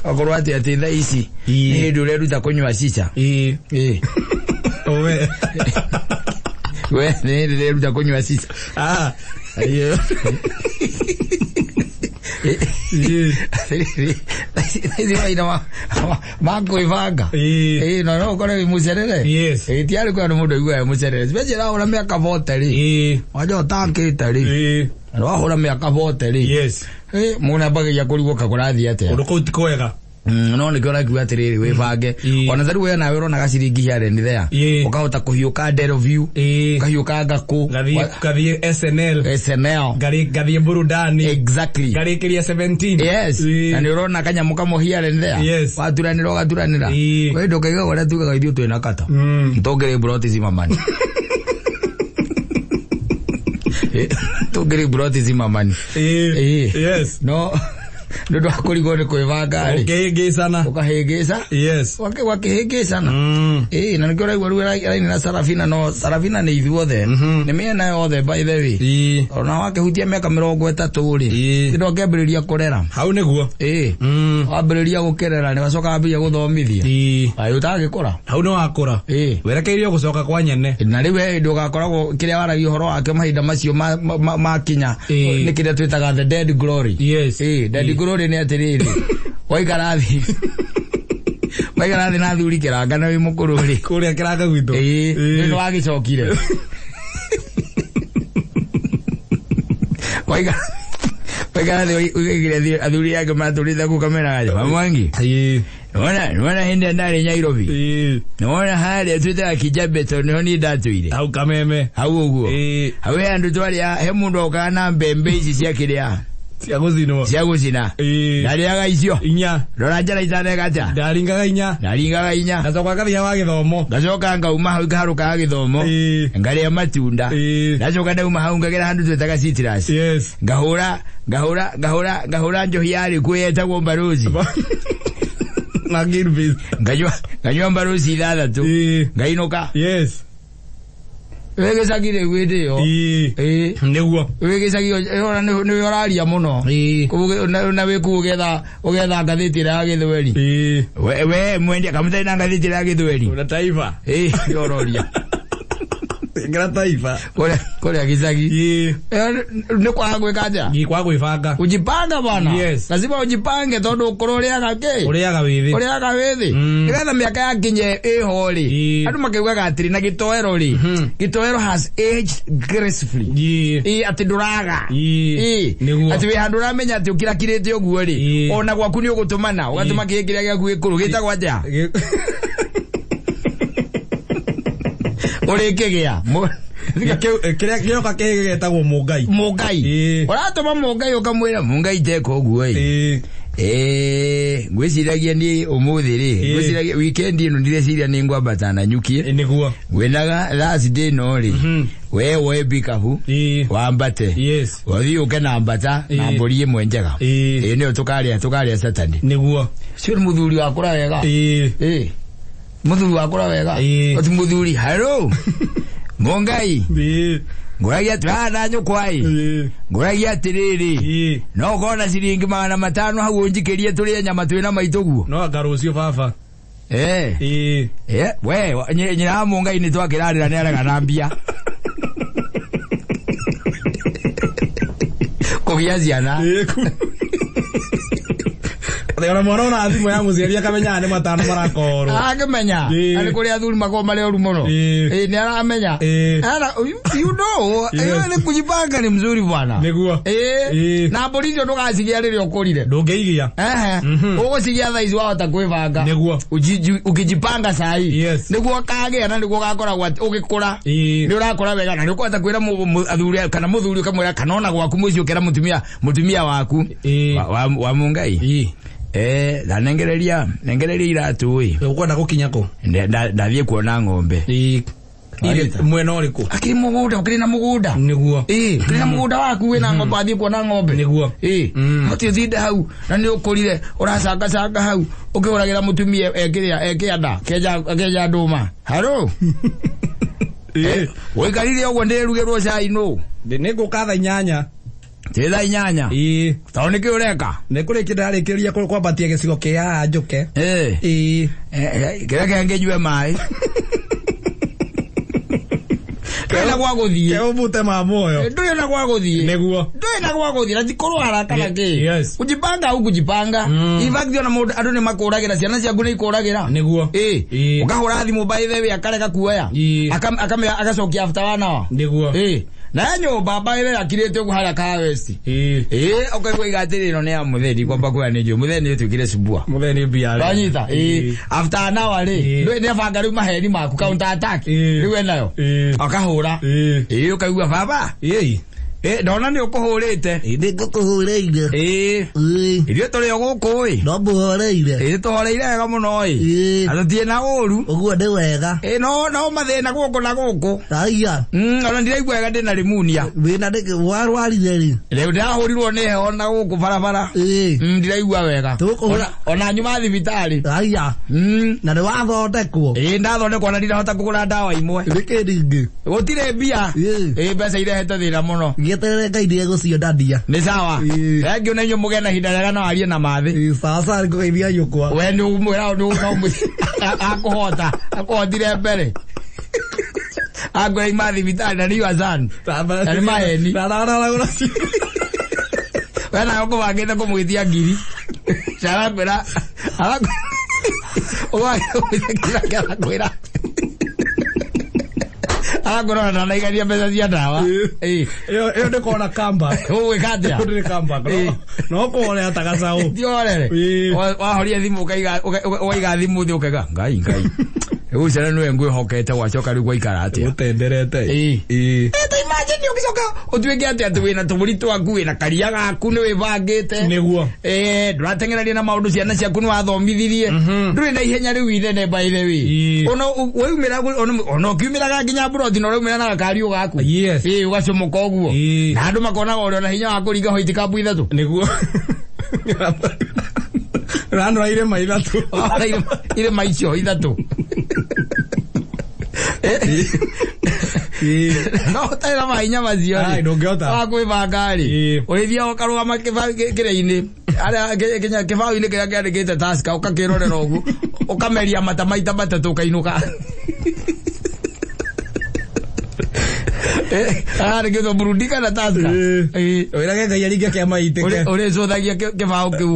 A: Okorwo atĩ atĩ thaa ici
B: Ĩĩ.
A: nĩ hĩndĩ ũreruta kũnyua cica.
B: Ĩĩ.
A: Ĩĩ.
B: Owe.
A: We nĩ hĩndĩ ũreruta kũnyua cica.
B: Ah. Ayo.
A: Atĩrĩrĩ, thaa ici mahinda ma kwĩbanga.
B: Ĩĩ.
A: Ĩĩ, no ũkore wĩ mũcerere.
B: Yes.
A: Ĩĩ, ti arĩ kwĩra mũndũ aiguaga e mũcerere. Especially wahũra mĩaka 40 rĩ.
B: Ĩĩ.
A: Wanja ũtakĩte rĩ.
B: Ĩĩ.
A: Na wahũra mĩaka 40 rĩ.
B: Yes.
A: Ĩĩ, mũndũ ambagĩria kũrigwo ka kũrathiĩ atĩa.
B: Kũndũ kũu ti kwega.
A: No nĩkĩo ũrakiuga atĩrĩrĩ wĩbange.
B: Ĩĩ.
A: Ona tarĩu we nawe ũrona gaciringi here and there.
B: Ĩĩ.
A: Ũkahota kũhiũka Delview.
B: Ĩĩ.
A: Ũkahiũka Ngakũ.
B: Ngathiĩ SNL.
A: SNL.
B: Ngathiĩ burudani.
A: Exactly.
B: Ngarĩkĩria 17.
A: Yes.
B: Ĩĩ.
A: Na nĩ ũrona kanyamũ kamwe here and there.
B: Yes.
A: Waturanĩra ũgaturanĩra.
B: Ĩĩ.
A: We ndũkaiga ũrĩa tugaga ithuĩ twĩna kata. Tũngĩrĩ mburoti cimamani. Tũngĩrĩ mburoti cimamani.
B: Ĩĩ.
A: Ĩĩ.
B: Yes.
A: No nĩ ũndũ wa kũrigwo nĩ kwĩbanga rĩ.
B: Ũkĩhĩngĩcana.
A: Ũkahĩngĩca.
B: Yes.
A: Wakĩhĩngĩcana. Ĩĩ, na nĩkĩo ũraigua rĩu araina na Sarafina, no Sarafina nĩ ithuothe. Nĩ mĩena yothe by the way.
B: Ĩĩ.
A: Ona wakĩhutia mĩaka 30 rĩ.
B: Ĩĩ.
A: Nĩ ũkĩambĩrĩria kũrera.
B: Hau nĩguo.
A: Ĩĩ. Wambĩrĩria gũkĩrera nĩ wacoka wambĩrĩria gũthomithia.
B: Ĩĩ.
A: Aĩ ũtagĩkũra.
B: Hau nĩ wakũra.
A: Ĩĩ.
B: Werekeirio gũcoka kwa nyene.
A: Na rĩu he hĩndĩ ũgakoragwo kĩrĩa waragia ũhoro wake mahinda macio makinya
B: Ĩĩ.
A: nĩ kĩrĩa twĩtaga the dead glory.
B: Yes.
A: Ĩĩ, dead glory nĩ atĩrĩrĩ. Waikara thĩ. Waikara thĩ na athuri kĩranga na wĩ mũkũrũ rĩ.
B: Kũrĩa kĩranga gwitũ.
A: Ĩĩ, nĩ wagĩcokire. Waikara thĩ ũigire athuri ake matũrĩte kũu kameraga Mwangi.
B: Ĩĩ.
A: Nĩwona hĩndĩ ĩrĩa ndarĩ Nairobi.
B: Ĩĩ.
A: Nĩwona harĩa twĩtaga Kijabe tondũ nĩho niĩ ndatũire.
B: Hau Kameme.
A: Hau ũguo.
B: Ĩĩ.
A: Hau he andũ twarĩa, he mũndũ okaga na mbembe ici cia kĩrĩa.
B: Cia gũcinwo.
A: Cia gũcina.
B: Ĩĩ.
A: Ndarĩaga icio.
B: Inya.
A: Rora njara itaneka atĩa.
B: Ndaringaga inya.
A: Ndaringaga inya.
B: Ngacoka ngathiĩ wa gĩthomo.
A: Ngacoka ngauma hau ngaharũka wa gĩthomo.
B: Ĩĩ.
A: Ngarĩa matunda.
B: Ĩĩ.
A: Ndacoka ndauma hau ngagera handũ twĩtaga citrus.
B: Yes.
A: Ngahũra njohi yarĩ kuo yetagwo mbarozi.
B: Na green beans.
A: Nganyua mbarozi 6.
B: Ĩĩ.
A: Ngainũka.
B: Yes.
A: Wĩ gĩcagi rĩu hĩndĩ ĩyo.
B: Ĩĩ.
A: Ĩĩ.
B: Nĩguo.
A: Wĩ gĩcagi ũrona nĩ ũraria mũno.
B: Ĩĩ.
A: Na wĩ kũu ũgetha ngathĩti ĩrĩa ya gĩthweri.
B: Ĩĩ.
A: We mwendia kamũtarĩ na ngathĩti ĩrĩa ya gĩthweri.
B: Una taifa.
A: Ĩĩ, nĩ ũroria.
B: Ngara taifa.
A: Kũrĩa gĩcagi.
B: Ĩĩ.
A: Nĩ kwaga gwĩka atĩa?
B: Gĩ kwa gwĩbanga.
A: Kujipanga bwana.
B: Yes.
A: Lazima ujipange tondũ ũkũrũ ũrĩaga kĩ?
B: Ũrĩaga wĩthĩ.
A: Ũrĩaga wĩthĩ. Nĩgetha mĩaka yakinye ĩho rĩ.
B: Ĩĩ.
A: Andũ makiugaga atĩrĩ na gĩtoero rĩ. Gĩtoero has aged gracefully.
B: Ĩĩ.
A: Ĩĩ, atĩ ndũraga.
B: Ĩĩ.
A: Ĩĩ.
B: Nĩguo.
A: Atĩ wĩ handũ ũramenya atĩ ũkirakirĩte ũguo rĩ.
B: Ĩĩ.
A: Ona gwaku nĩ ũgũtũmana. Ũgatũma kĩĩ kĩrĩa gĩaku gĩkũrũ. Gĩtagwo atĩa? Ũrĩkĩgĩa.
B: Kĩrĩa gĩoka kĩhĩ gĩtagwo mũngai.
A: Mũngai.
B: Ĩĩ.
A: Ũratũma mũngai ũkamwĩra mũngai ndeka ũguo ĩ.
B: Ĩĩ.
A: Ĩĩ, ngwĩciragia niĩ ũmũthĩ rĩ,
B: Ĩĩ.
A: ngwĩciragia weekend ĩno ndireciria nĩ ngwambata na nyukie.
B: Nĩguo.
A: Ngwendaga Thursday ĩno rĩ, we woe pickup,
B: Ĩĩ.
A: wambate.
B: Yes.
A: Ũthiĩ ũke na mbata na
B: Ĩĩ.
A: mbũri ĩmwe njega.
B: Ĩĩ.
A: Ĩĩ, nĩyo tũkarĩa Saturday.
B: Nĩguo.
A: Ũcio nĩ mũthuri wakũra wega.
B: Ĩĩ.
A: Ĩĩ. Mũthuri wakũra wega.
B: Ĩĩ.
A: Oti mũthuri, hello. Mũngai.
B: Ĩĩ.
A: Ngũragia atĩ haha na nyũkwa ĩ.
B: Ĩĩ.
A: Ngũragia atĩrĩrĩ.
B: Ĩĩ.
A: No ũkorwo na ciringi 500 hau ũnjikĩrie tũrĩe nyama twĩna maitũ guo.
B: No anga rũciũ baba.
A: Ĩĩ.
B: Ĩĩ.
A: Ĩĩ, we, nyina wa mũngai nĩ twakĩrarĩra nĩ arega na mbia. Kũgĩa ciana.
B: Ĩĩ. Ona mwana ona thimũ ya mũciari akamenyaga nĩ 5 marakorwo.
A: Akĩmenya.
B: Ĩĩ.
A: Na nĩ kũrĩ athuri makoragwo marĩ oru mũno.
B: Ĩĩ.
A: Ĩĩ, nĩ aramenya.
B: Ĩĩ.
A: Ara, you know,
B: Yes.
A: ĩyo nĩ kujipanga ni mzuri bwana.
B: Nĩguo.
A: Ĩĩ.
B: Ĩĩ.
A: Na mbũri icio ndũgacigĩa rĩrĩa ũkũrire.
B: Ndũngĩigia.
A: Ehe. Ũgũcigĩa thaa ici wahota kwĩbanga.
B: Nĩguo.
A: Ukijipanga saa hii.
B: Yes.
A: Nĩguo ũkagĩa na nĩguo ũgakoragwo atĩ ũgĩkũra.
B: Ĩĩ.
A: Nĩ ũrakũra wega na nĩ ũkũhota kwĩra athuri kana mũthuri ũkamwĩra kana ona gwaku mũciĩ ũkera mũtumia waku.
B: Ĩĩ.
A: Wa mũngai.
B: Ĩĩ.
A: Ndanengereria, nengereria iratũ ĩ.
B: Ũkwenda gũkinya kũ?
A: Ndathiĩ kuona ng'ombe.
B: Ĩĩ.
A: Wanyita?
B: Mwena ũrĩkũ?
A: Akĩrĩ mũgũnda, ũkĩrĩ na mũgũnda.
B: Nĩguo.
A: Ĩĩ, ũkĩrĩ na mũgũnda waku wĩna ng'ombe, wathiĩ kuona ng'ombe.
B: Nĩguo.
A: Ĩĩ. Hoti ũtinde hau na nĩ ũkũrire ũracangacanga hau ũkĩhũragĩra mũtumia ekĩrĩa ekĩanda kenja ndũma. Haro?
B: Ĩĩ.
A: Wĩikarire ũguo ndĩrugĩrwo cai nũ?
B: Nĩ ngũka thaa 8.
A: Ti thaa 8?
B: Ĩĩ.
A: Tondũ nĩkĩ ũreka?
B: Nĩ kũrĩkia ndarĩkĩria kwambatia gĩcigo kĩa haha njũke.
A: Ĩĩ.
B: Ĩĩ.
A: Kĩrĩa kĩngĩ nyue maĩ. Ndũrĩ na gwa gũthiĩ.
B: Keũmute ma muoyo.
A: Ndũrĩ na gwa gũthiĩ.
B: Nĩguo.
A: Ndũrĩ na gwa gũthiĩ na ti kũrwara kana kĩ.
B: Yes.
A: Kujipanga au kujipanga. In fact ona mũndũ andũ nĩ makũragĩra, ciana ciaku nĩ ikũragĩra.
B: Nĩguo.
A: Ĩ. Ũkahũra thimũ by the way akarega kuoya. Akacokia after 1 hour.
B: Nĩguo.
A: Ĩ. Na nyũmba by the way akirĩte ũguo harĩa Kahawa West.
B: Ĩ.
A: Ĩ, ũkaigua igatĩrĩ ĩno nĩ ya mũtheri kwamba kuoya nĩ njũĩ. Mũtheri nĩ ũtuĩkire subua.
B: Mũtheri mbia.
A: Wanyita? Ĩ. After an hour rĩ, ndũĩ nĩabanga rĩu maheni maku counter attack. Rĩu enayo. Akahũra. Ĩ, ũkaigua baba.
B: Ĩ.
A: Ĩ, ndona nĩ ũkũhũrĩte.
B: Nĩ ngũkũhũrĩire.
A: Ĩ. Ithuĩ tũrĩ o gũkũ ĩ.
B: No mũhoreire.
A: Ĩ, tũhoreire wega mũno ĩ. Na tũtirĩ na ũru.
B: Ũguo nĩ wega.
A: Ĩ, no mathĩna gũkũ na gũkũ.
B: Aya.
A: Ona ndiraigua wega ndĩna rimunia.
B: Wĩna nĩkĩ warwarire rĩ?
A: Rĩu ndĩrahũrirwo nĩ heho na gũkũ barabara. Ndiraigua wega. Ona nyuma thibitarĩ.
B: Aya. Na nĩ wathondekwo.
A: Ĩ, ndathondekwo na ndirahota kũgũra ndawa imwe.
B: Nĩkĩ ningĩ?
A: Gũtirĩ mbia. Ĩ, mbeca irehete thĩna mũno.
B: Gĩeterere Ngai nĩegũcionania.
A: Nĩ sawa. Thengiũ na inyuĩ mũgĩe na ihinda rĩega na warie na mathĩ.
B: Sawa sawa, nĩngũgeithia nyũkwa.
A: We nĩ ũmwĩra nĩ akũhota. Akũhotire mbere. Angũra ima thibitarĩ na nĩ your son. Na nĩ maheni. We nawe ũkũbangĩte kũmwĩtia ngiri. Arakwĩra arakwĩra arakwĩra ona ndanaigania mbeca cia ndawa.
B: Ĩyo ndĩkona comeback.
A: Ũgwĩka atĩa?
B: Ĩyo ndĩrĩ comeback. No kũhorera ta gacaũ.
A: Ti ũhorere. Wahoria thimũ ũkaiga thimũ thĩ ũkaiga Ngai Ngai. Rĩu ciana nĩwe ngwĩhokete gwacoka rĩu gwaikara atĩa?
B: Ũtenderete.
A: Ta imagine ũgĩcoka ũtuĩke atĩ atĩ wĩna tũbũri twaku, wĩna karia gaku, nĩ wĩbangĩte.
B: Nĩguo.
A: Ndũrateng'erania na maũndũ, ciana ciaku nĩ wathomithirie. Ndũrĩ na ihenya rĩu inene by the way. Ona waumĩra ona ũkiumĩraga nginya mburoti na ũraumĩra na gakari gaku.
B: Yes.
A: Ũgacũmũka ũguo. Na andũ makonaga ũrĩ ona hinya wa kũringa White Cup ithatũ.
B: Nĩguo. Ranwa irĩma ithatũ.
A: Irĩma icio ithatũ. No ũtarĩ na mahinya macio rĩ.
B: Ndũngĩhota.
A: Wa kwĩbanga rĩ. Ũrĩthiaga ũkarũgama kĩrĩa-inĩ. Harĩa kĩbaũ-inĩ kĩrĩa kĩandĩkĩte Tusker ũgakĩrorera ũguo. Ũkameria mata maita matatũ ũkainũka. Arĩkĩtwo burudika na Tusker.
B: Wĩrage Ngai aringe kĩama itĩke.
A: Ũrĩcũthagia kĩbaũ kĩu.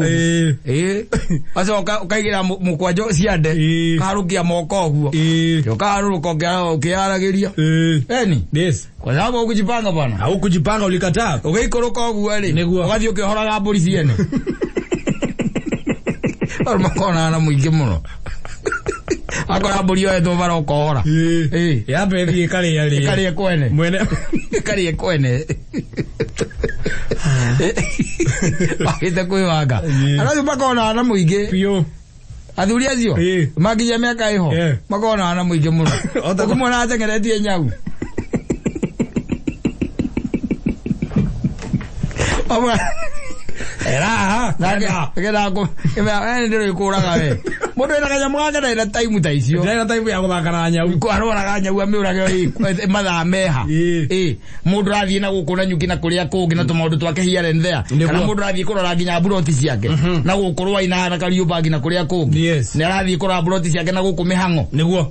A: Ũgacoka ũkaigĩra mũkwanjũ ciande. Ũkaharũkia moko ũguo. Ũkaharũrũka ũkĩharagĩria. Eni?
B: Yes.
A: Kwa sababu hukujipanga bwana.
B: Haukujipanga, ulikataa.
A: Ũgĩikũrũka ũguo rĩ.
B: Nĩguo.
A: Ũgathiĩ ũkĩhoraga mbũri ciene. Andũ makonana na mũingĩ mũno. Akora mbũri yoetwo bara ũkohora.
B: Yambe ĩthiĩ ĩkarĩa rĩe.
A: Ĩkarĩe kwene.
B: Mwene.
A: Ĩkarĩe kwene. Wagĩte kwĩbanga. Andũ acio makonana na mũingĩ.
B: Biũ.
A: Athuri acio makinyia mĩaka ĩho makonana na mũingĩ mũno. Ũkũmwona ateng'eretie nyau.
B: Era
A: ndĩrĩkũraga we. Mũndũ wĩna kanyamũ gake ndarĩ na time ta icio.
B: Ndarĩ na time ya gũthaka na nyau.
A: Arwaraga nyau amĩũrage mathaa meha. Mũndũ arathiĩ na gũkũ na nyuki na kũrĩa kũngĩ na tũmaũndũ twake here and there. Kana mũndũ arathiĩ kũrora nginya mburoti ciake. Na gũkũ Rwaina na Kariũmbangi na kũrĩa kũngĩ. Nĩ arathiĩ kũrora mburoti ciake na gũkũ mĩhang'o.
B: Nĩguo.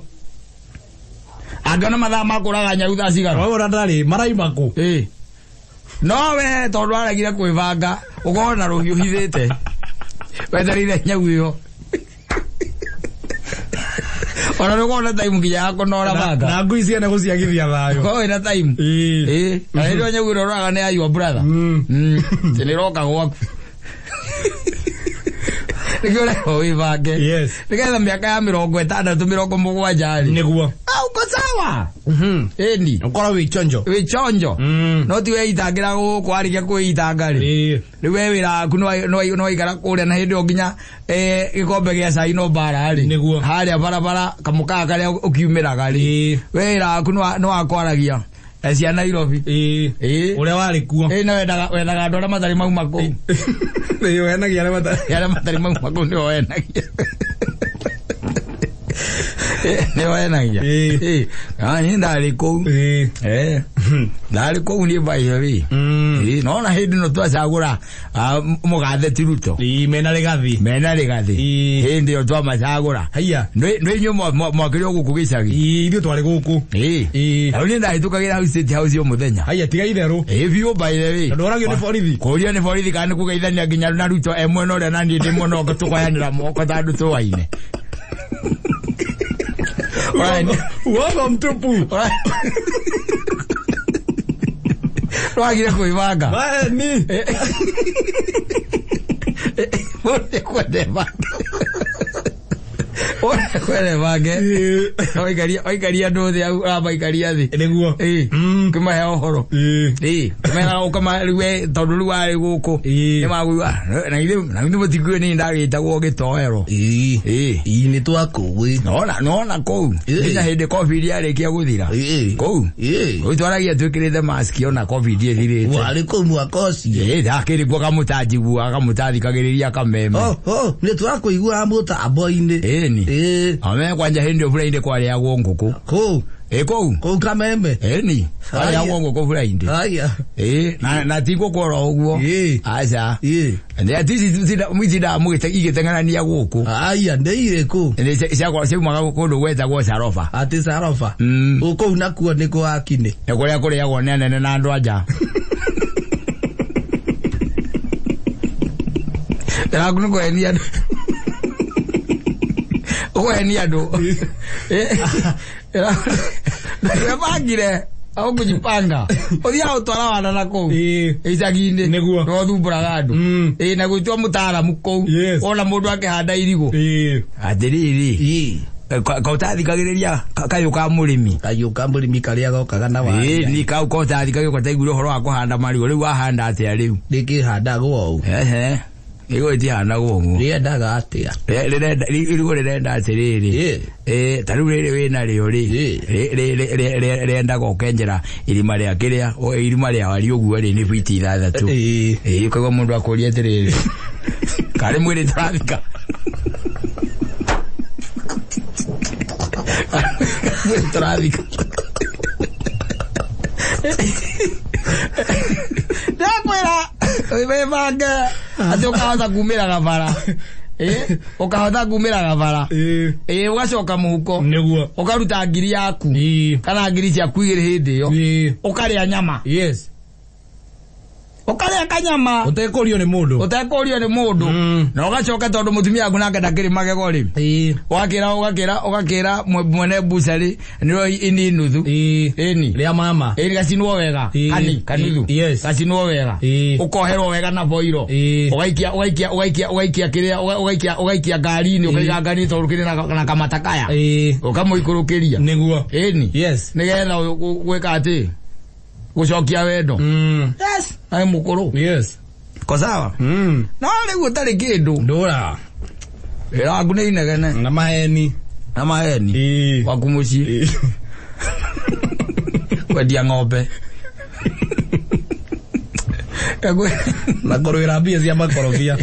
A: Angĩona mathaa ma kũraga nyau thaa cigana.
B: Wona ndarĩ maraima kũ?
A: No we tondũ aregire kwĩbanga ũkorwo na rũhiũ hithĩte. Wetereire nyau ĩyo. Ona nĩ ũkorwo na time nginya ya kũnora banga.
B: Na ngui ciene gũciagithia thayũ.
A: Ũkorwo wĩna time. Na rĩrĩa nyau ĩno ũroraga nĩ ya your brother. Atĩ nĩ ĩroka gwaku. Nĩkĩo ũrerwo wĩbange.
B: Yes.
A: Nĩgetha mĩaka ya 60 70 rĩ.
B: Nĩguo.
A: Uko sawa. Ĩni.
B: Ũkorwo wĩ chonjo.
A: Wĩ chonjo. No ti weitangĩra gũkũ warĩkia kwĩitanga rĩ. Rĩu we wĩra waku nĩ waikara kũrĩa na hĩndĩ ĩyo nginya gĩkombe gĩa cai no mbara rĩ.
B: Nĩguo.
A: Harĩa barabara kamũkaa karĩa ũkiumĩraga rĩ. We wĩra waku nĩ wakwaragia cia Nairobi.
B: Ũrĩa warĩ kuo.
A: Na wendaga andũ arĩa matarĩ mauma kũu.
B: Wenagia arĩa matarĩ.
A: Arĩa matarĩ mauma kũu nĩo wenagia. Nĩ wenagia.
B: Ĩĩ.
A: Niĩ ndarĩ kũu.
B: Ĩĩ.
A: Ndarĩ kũu niĩ by the way.
B: Mm.
A: Ĩĩ, nona hĩndĩ ĩno twacagũra mũgathe ti Ruto.
B: Ĩĩ, mena Rigathi.
A: Mena Rigathi.
B: Ĩĩ.
A: Hĩndĩ ĩyo twamacagũra.
B: Haiya.
A: Nĩ inyuĩ mwakĩrĩ o gũkũ gĩcagi.
B: Ĩĩ, ithuĩ twarĩ gũkũ.
A: Ĩĩ.
B: Ĩĩ.
A: Na rĩu niĩ ndahĩtũkagĩra hau State House o mũthenya.
B: Haiya, tiga itherũ.
A: Ĩĩ biũ by the way.
B: Na ndũragio nĩ borithi.
A: Kũria nĩ borithi kana nĩ kũgeithania nginya na Ruto e mwena ũrĩa na niĩ ndĩ mwena ũngĩ tũkoyanĩra moko ta andũ tũwaine.
B: Uongo mtupu.
A: Twagire kwĩbanga.
B: Maeni.
A: Ũrĩa kwende bange. Ũrĩa kwende bange. Oikaria oikaria andũ othe au ũramaikaria thĩ.
B: Nĩguo.
A: Ĩĩ.
B: Mm.
A: Kĩmahe ũhoro.
B: Ĩĩ.
A: Ĩĩ. Kĩmera ũkama rĩu we tondũ rĩu warĩ gũkũ.
B: Ĩĩ.
A: Nĩ magũigua. Na ithuĩ na ithuĩ mũtikuĩ nĩ ndagĩtagwo gĩtoero.
B: Ĩĩ.
A: Ĩĩ.
B: Ĩĩ, nĩ twakũĩ.
A: Nona nona kũu.
B: Ĩĩ.
A: Nginya hĩndĩ COVID yarĩkia gũthira.
B: Ĩĩ.
A: Kũu.
B: Ĩĩ.
A: Rĩu twaragia twĩkĩrĩte mask ona COVID ĩthirĩte.
B: Warĩ kũu mwaka ũcio.
A: Ĩĩ ndakĩrĩ kuo kamũtanjiguaga kamũtathikagĩrĩria kameme.
B: Oh, oh, nĩ twakũiguaga mũtambo-inĩ.
A: Ĩni.
B: Ĩĩ.
A: Ame kwanja hĩndĩ ĩyo bura-inĩ kwarĩagwo ngũkũ.
B: Kũu.
A: Ĩ kũu.
B: Kũu Kameme.
A: Ĩni. Kwarĩagwo ngũkũ bura-inĩ.
B: Haiya.
A: Ĩĩ na na ti ngũkũ oro ũguo.
B: Ĩĩ.
A: Aca.
B: Ĩĩ.
A: Nĩ ati ici mũgĩteng'erania gũkũ.
B: Haiya, nĩ irĩkũ?
A: Nĩ ciakwa ciaumaga kũndũ gwetagwo Saroba.
B: Atĩ Saroba.
A: Mm.
B: Kũu nakuo nĩ kwa Kinĩ.
A: Nĩ kũrĩa kũrĩagwo nĩ anene na andũ anja. Ndĩraku nĩ kũhenia andũ. Ũkũhenia andũ. Ndwebangire au kujipanga. Ũthiaga ũtwara wana na kũu.
B: Ĩĩ.
A: Icagi-inĩ.
B: Nĩguo.
A: Nĩ ũthumbũraga andũ.
B: Mm.
A: Ĩĩ na gwĩtua mũtaaramu kũu.
B: Yes.
A: Wona mũndũ akĩhanda irigũ.
B: Ĩĩ.
A: Atĩrĩrĩ.
B: Ĩĩ.
A: Kaũtathikagĩrĩria kayũ ka mũrĩmi.
B: Kayũ ka mũrĩmi karĩa gokaga na
A: Ĩĩ
B: waria.
A: ni kau kotathikagĩrĩria kotaiguire ũhoro wa kũhanda marigũ rĩu wahanda atĩa rĩu.
B: Rĩkĩhandagwo ũũ.
A: Ehe. Irigũ rĩtihandagwo ũguo.
B: Rĩendaga atĩa?
A: Rĩrenda irigũ rĩrenda atĩrĩrĩ.
B: Ĩĩ.
A: Ĩĩ ta rĩu rĩrĩ wĩna rĩo rĩ.
B: Ĩĩ.
A: Rĩendaga ũkenjera irima rĩa kĩrĩa irima rĩa wariĩ ũguo rĩ nĩ biti ithathatũ.
B: Ĩĩ.
A: Ĩĩ ũkaigua mũndũ akũria atĩrĩrĩ. Karĩ mwĩrĩ tũrathika. Mwĩrĩ tũrathika. Ndakwĩra wĩbange atĩ ũkahota kumĩra gabara. Ĩĩ ũkahota kumĩra gabara.
B: Ĩĩ.
A: Ĩĩ ũgacoka mũhuko.
B: Nĩguo.
A: Ũkaruta ngiri yaku.
B: Ĩĩ.
A: Kana ngiri ciaku igĩrĩ hĩndĩ ĩyo.
B: Ĩĩ.
A: Ũkarĩa nyama.
B: Yes.
A: Ũkarĩa kanyama.
B: Ũtekũrio nĩ mũndũ.
A: Ũtekũrio nĩ mũndũ.
B: Mm.
A: Na ũgacoka tondũ mũtumia waku nake ndakĩrĩ magego rĩ.
B: Ĩĩ.
A: Ũgakĩra ũgakĩra ũgakĩra mwene bucari nĩro ini nuthu.
B: Ĩĩ.
A: Ĩni.
B: Rĩa mama.
A: Ĩni gacinwo wega.
B: Ĩĩ.
A: Kani kanuthu.
B: Yes.
A: Gacinwo wega.
B: Ĩĩ.
A: Ũkoherwo wega na boiro.
B: Ĩĩ.
A: Ũgaikia ũgaikia ũgaikia ũgaikia kĩrĩa ũgaikia ũgaikia ngari-inĩ ũkaiga ngari tondũ kĩrĩ na kamatakaya.
B: Ĩĩ.
A: Ũkamũikũrũkĩria.
B: Nĩguo.
A: Ĩni.
B: Yes.
A: Nĩgetha gwĩka atĩ gũcokia wendo.
B: Mm.
A: Yes. Ai mũkũrũ.
B: Yes.
A: Ko sawa.
B: Mm.
A: No rĩu ũtarĩ kĩndũ.
B: Ndũra.
A: Wĩra waku nĩ inegene.
B: Na maheni.
A: Na maheni.
B: Ĩĩ.
A: Waku mũciĩ.
B: Ĩĩ.
A: Kwendia ng'ombe.
B: Na kũrũĩra mbia cia makorobia.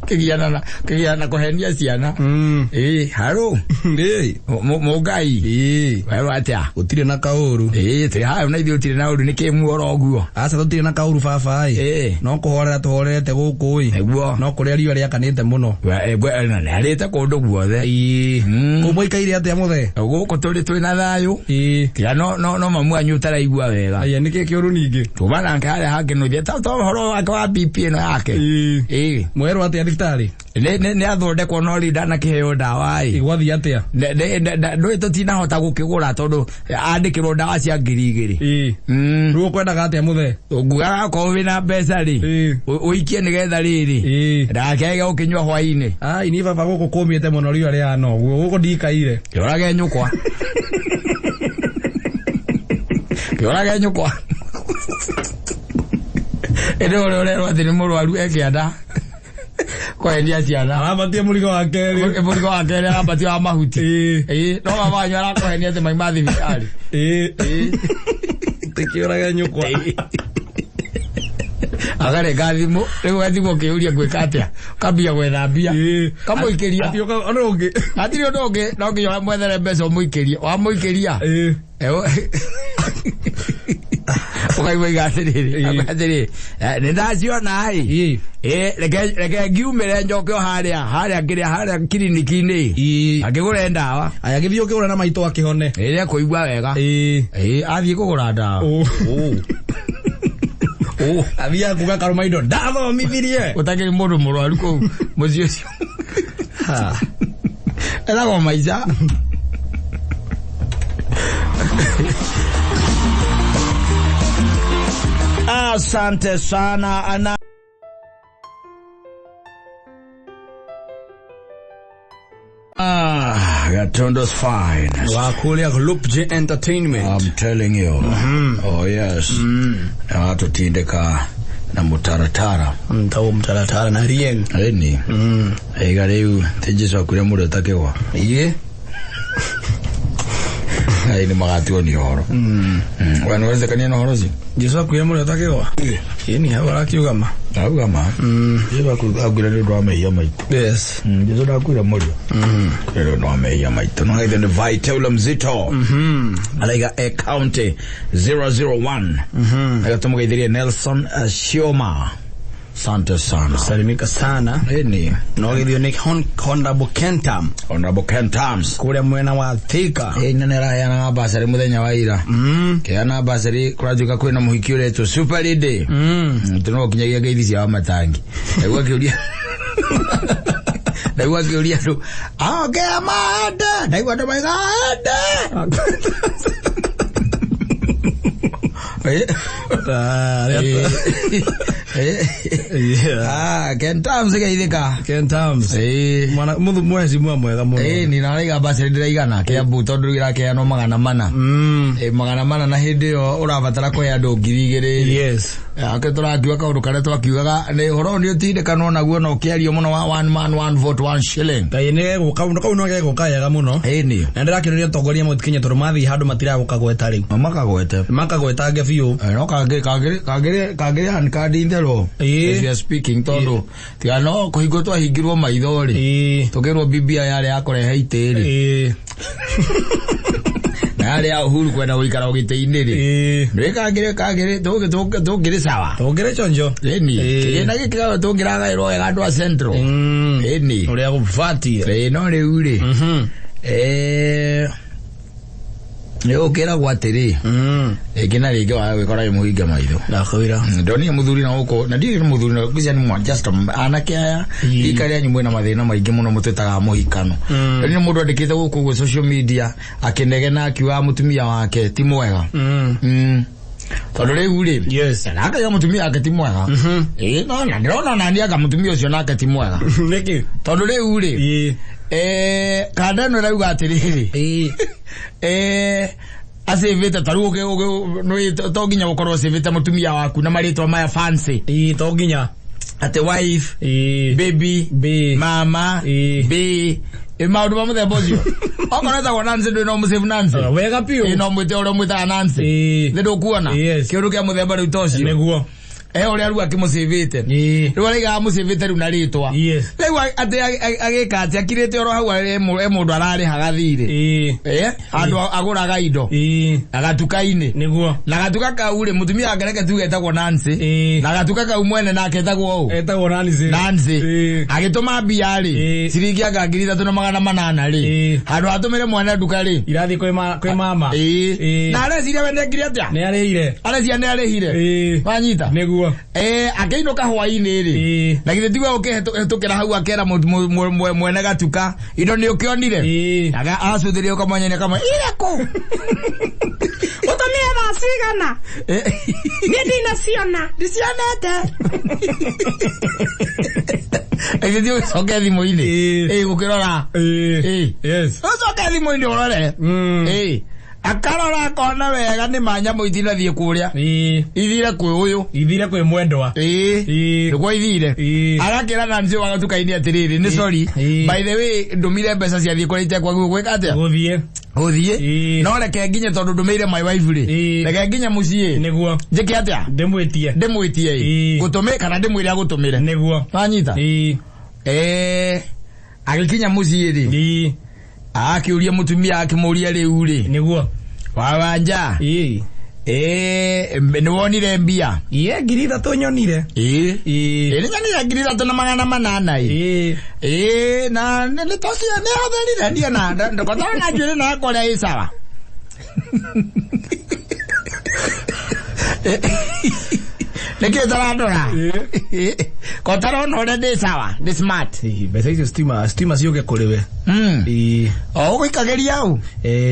A: Kĩgiana na kĩgiana na kũhenia ciana.
B: Mm.
A: Ĩĩ, harũ.
B: Ĩĩ.
A: Mũngai.
B: Ĩĩ.
A: Werwo atĩa?
B: Gũtirĩ na kaũru.
A: Ĩĩ, twĩ haha na ithuĩ gũtirĩ na ũru nĩ kĩ muoro ũguo.
B: Aca tũtirĩ na kaũru baba ĩ.
A: Ĩĩ.
B: No kũhorera tũhorerete gũkũ ĩ.
A: Nĩguo.
B: No kũrĩa riũa rĩakanĩte mũno.
A: Na nĩarĩte kũndũ guothe.
B: Ĩĩ.
A: Mm.
B: Kũu mũikaire atĩa mũthee?
A: Gũkũ tũrĩ twĩna thayũ.
B: Ĩĩ.
A: Tiga no mamu wanyu ũtaraigua wega.
B: Aya nĩkĩ kĩũru ningĩ?
A: Tuma nake harĩa hakĩnũthia ta ũhoro wake wa BP ĩno yake.
B: Ĩĩ.
A: Ĩĩ.
B: Mwerwo atĩa thibitarĩ?
A: Nĩ athondekwo no rĩu ndanakĩheo ndawa ĩ.
B: Gwathiĩ atĩa?
A: Ndũĩ tũtinahota gũkĩgũra tondũ andĩkĩrwo ndawa cia 2,000.
B: Ĩĩ.
A: Mm.
B: Rĩu ũkwendaga atĩa mũthee?
A: Ngugaga okorwo wĩna mbeca rĩ.
B: Ĩĩ.
A: Ũikie nĩgetha rĩrĩ.
B: Ĩĩ.
A: Ndakege ũkĩnyua hwainĩ.
B: Ai niĩ baba gũkũ kũmĩte mũno riũa rĩhana ũguo gũkũ ndikaire.
A: Kĩũrage nyũkwa. Kĩũrage nyũkwa. Ĩndĩ ũrĩa ũrerwo atĩ nĩ mũrwaru ekĩanda kũhenia ciana.
B: Arabatie mũrigo wa kerĩ.
A: Mũrigo wa kerĩ arabatie wa mahuti.
B: Ĩĩ.
A: Ĩĩ, no mama wanyu arakũhenia atĩ mauma thibitarĩ.
B: Ĩĩ.
A: Ĩĩ.
B: Tĩkĩũrage nyũkwa.
A: Akarenga thimũ, rĩu gathimũ ũkĩũria ngwĩka atĩa, ũkambia gwetha mbia, kamũikĩria.
B: Ũndũ ũngĩ.
A: Hatirĩ ũndũ ũngĩ, no nginya wamwethere mbeca ũmũikĩrie. Wamũikĩria, ũkaigua iga atĩrĩrĩ, atĩrĩrĩ, nĩ ndaciona ĩ. Reke ngiumĩre njoke o harĩa, harĩa kĩrĩa, harĩa kiriniki-inĩ. Akĩgũre ndawa.
B: Aya gĩthiĩ ũkĩgũra na maitũ akĩhone.
A: Ĩrĩa kũigua wega. Athiĩ kũgũra ndawa.
B: Athiaga kuga karũma indo ndathomithirie.
A: Ũtakĩrĩ mũndũ mũrwaru kũu mũciĩ ũcio. Ethagwo maica. Asante sana ana Gatundo's fine.
B: Wakulia Loop J Entertainment.
A: I'm telling you. Oh yes. Na watu tindeka na mutaratara.
B: Mtao mtaratara na rieng.
A: Eni. Ega rĩu ti Jesu akuire mũndũ ũtakĩgwa.
B: Iye.
A: Ai nĩ magatuo nĩ ũhoro. We nĩ wetĩkania na ũhoro ũcio?
B: Jesu akuire mũndũ ũtakĩgwa? Ĩni hau arakiuga ma.
A: Auga ma. Jesu akuire nĩ ũndũ wa mehia maitũ.
B: Yes.
A: Jesu ndakuire mũrio. Nĩ ũndũ wa mehia maitũ. No ithe nĩ Vital Mzito. Araiga e county 001. Agatũmũgeithirie Nelson Shioma. Asante sana.
B: Salimika sana.
A: Eni.
B: No githio ni Honorable Kentam.
A: Honorable Kentams.
B: Kuria mwena wa Thika.
A: Ĩ nene raheanaga basarĩ mũthenya wa ira. Keana basarĩ kũratuĩka kwĩna mũhiki ũretwo Super Lady. Tũno kinyagia ngeithi cia Wamatangi. Ndaigua akĩũria. Ndaigua akĩũria andũ, "Ongea maende." Ndaigua andũ maiga ende. Kentams geithĩka.
B: Kentams. Mwana muthu mheshimiwa mwega mũno.
A: Ni naraiga basarĩ ndĩraigana Kiambu tondũ rĩu irakeanwo 400. 400 na hĩndĩ ĩyo ũrabatara kũhe andũ 2,000.
B: Yes.
A: Ake tũrakiuga kaũndũ karĩa twakiugaga nĩ ũhoro nĩ ũtindĩkanwo naguo na ũkĩario mũno wa one man one vote one shilling.
B: Ngai nĩ gegũka kau no gegũka wega mũno.
A: Ĩni.
B: Na ndĩrakĩrĩria atongoria Mount Kenya tondũ mathiĩ handũ matiragũka gweta rĩu.
A: Makagwete.
B: Makagwetange biũ.
A: No kangĩrĩ handcard in the law. As we are speaking tondũ tiga no kũhingwo twahingirwo maitho rĩ. Tũkĩrwo BBI yarĩ ya kũrehe itĩ rĩ. Na yarĩ ya Uhuru kwenda gũikara gĩtĩ-inĩ rĩ. Nĩ kangĩrĩ tũngĩrĩ sawa.
B: Tũngĩrĩ chonjo.
A: Ĩni. Kĩgĩna gĩkĩ tũngĩragaĩrwo wega andũ a Central. Ĩni.
B: Ũrĩa gũbatiĩ.
A: No rĩu rĩ. Nĩ ũkĩragwo atĩrĩ. Rĩngĩ na rĩngĩ waga gwĩkora wĩ mũhinga maitho.
B: Ndakwĩra.
A: Ndonire mũthuri na gũkũ, na ndirĩ mũthuri na gũkũ, nĩ just anake aya, rika rĩanyu mwĩna mathĩna maingĩ mũno mũtwĩtaga mũhikano. Ndonire mũndũ andĩkĩte gũkũ ũguo social media, akĩnegena akiuga mũtumia wake ti mwega. Tondũ rĩu rĩ,
B: Yes.
A: na akaiga mũtumia wake ti mwega. No na ndĩrona nani anga mũtumia ũcio nake ti mwega.
B: Nĩkĩ?
A: Tondũ rĩu rĩ, kanda ĩno ĩrauga atĩrĩrĩ. Acĩvĩte ta rĩu to nginya gũkorwo ũcĩvĩte mũtumia waku na marĩtwa maya fancy.
B: To nginya.
A: Atĩ wife, baby, mama, b, maũndũ ma mũthemba ũcio. Okorwo etagwo Nancy ndũĩ no mũsave Nancy.
B: Wega biũ.
A: No mwĩte ũrĩa mwĩtaga Nancy. Nĩ ndũkuona. Kĩũndũ kĩa mũthemba rĩu ta ũcio.
B: Nĩguo.
A: Ũrĩa rĩu akĩmũcĩvĩte. Rĩu araigaga mũcĩvĩte rĩu na rĩtwa. Rĩu atĩ agĩka atĩ akirĩte oro hau e mũndũ ararĩhaga thirĩ. Andũ agũraga indo. Gatuka-inĩ.
B: Nĩguo.
A: Na gatuka kau rĩ mũtumia wake reke tuge etagwo Nancy. Na gatuka kau mwene nake etagwo ũ?
B: Etagwo Nancy.
A: Nancy. Agĩtũma mbia rĩ, ciringi anga 3,800 rĩ. Handũ atũmĩre mwana nduka rĩ.
B: Irathiĩ kwĩ mama.
A: Na areciria we nĩekire atĩa?
B: Nĩ arĩhire.
A: Areciria nĩ arĩhire. Wanyita?
B: Nĩguo.
A: Akĩinũka hwaĩ-inĩ rĩ. Na githĩ tiwe ũkĩhĩtũkĩra hau akera mwene gatuka indo nĩ ũkĩonire. Acũthĩrĩria ũkamwenya kamwe ire kũ?
C: Ũtũmire thaa cigana? Niĩ ndinaciona.
A: Ndicionete. Githĩ ti ũgĩcoke thimũ-inĩ? Gũkĩrora.
B: Yes.
A: Ũcoke thimũ-inĩ ũrore. Akarora akona wega nĩ ma nyamũ itinathiĩ kũrĩa. Ithire kwĩ ũyũ.
B: Ithire kwĩ mwendwa.
A: Nĩguo ithire. Agakĩra Nancy wa gatuka-inĩ atĩrĩrĩ, nĩ sorry. By the way, ndũmire mbeca ciathiĩ kũrĩa itekwagĩrĩirwo gwĩka atĩa?
B: Gũthiĩ.
A: Uthie no reke nginye tondu ndumiire my wife ri reke nginye mucii
D: niguo
A: njike atia
D: ndimwitie
A: ndimwitie gutume kana ndimwire agutumire
D: niguo
A: wanyita agikinya mucii ri akiuria mutumia akimuria riu ri
D: niguo
A: wawanja ni wonire mbia
D: iye 3,000 nyonire
A: ĩ nyonire 3,800 na nĩ tocio nĩ hũthĩrire ndiĩ na ndũkotana na njuĩrĩ na yakwa ĩ sawa nĩkĩ ũtarandora kotarona ũrĩa ndĩ sawa ndĩ smart
B: mbeca icio stima ciũke kũrĩ we
A: o ũgũikagĩria au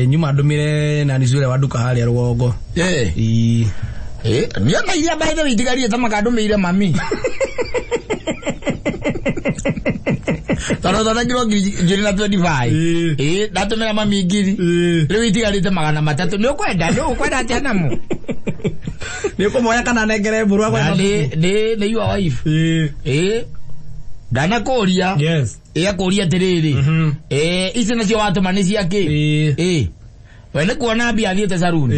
B: nyuma ndũmĩre nani ũrĩa wa nduka harĩa rũgongo
A: niĩ na iria by the way itigarire ta makandũmĩire mami tondũ thondekirwo 2,025 ndatũmĩra mami 1,000 rĩu itigarĩte 300 nĩ ũkwenda nĩ ũkwenda atĩa namo
B: nĩ ũkũmoya kana nengere mbũrũ akwa
A: nĩ your wife ndanakũria
D: yes
A: akũria atĩrĩrĩ ici nacio watũma nĩ cia kĩ we nĩ kuona mbia athiĩte saruni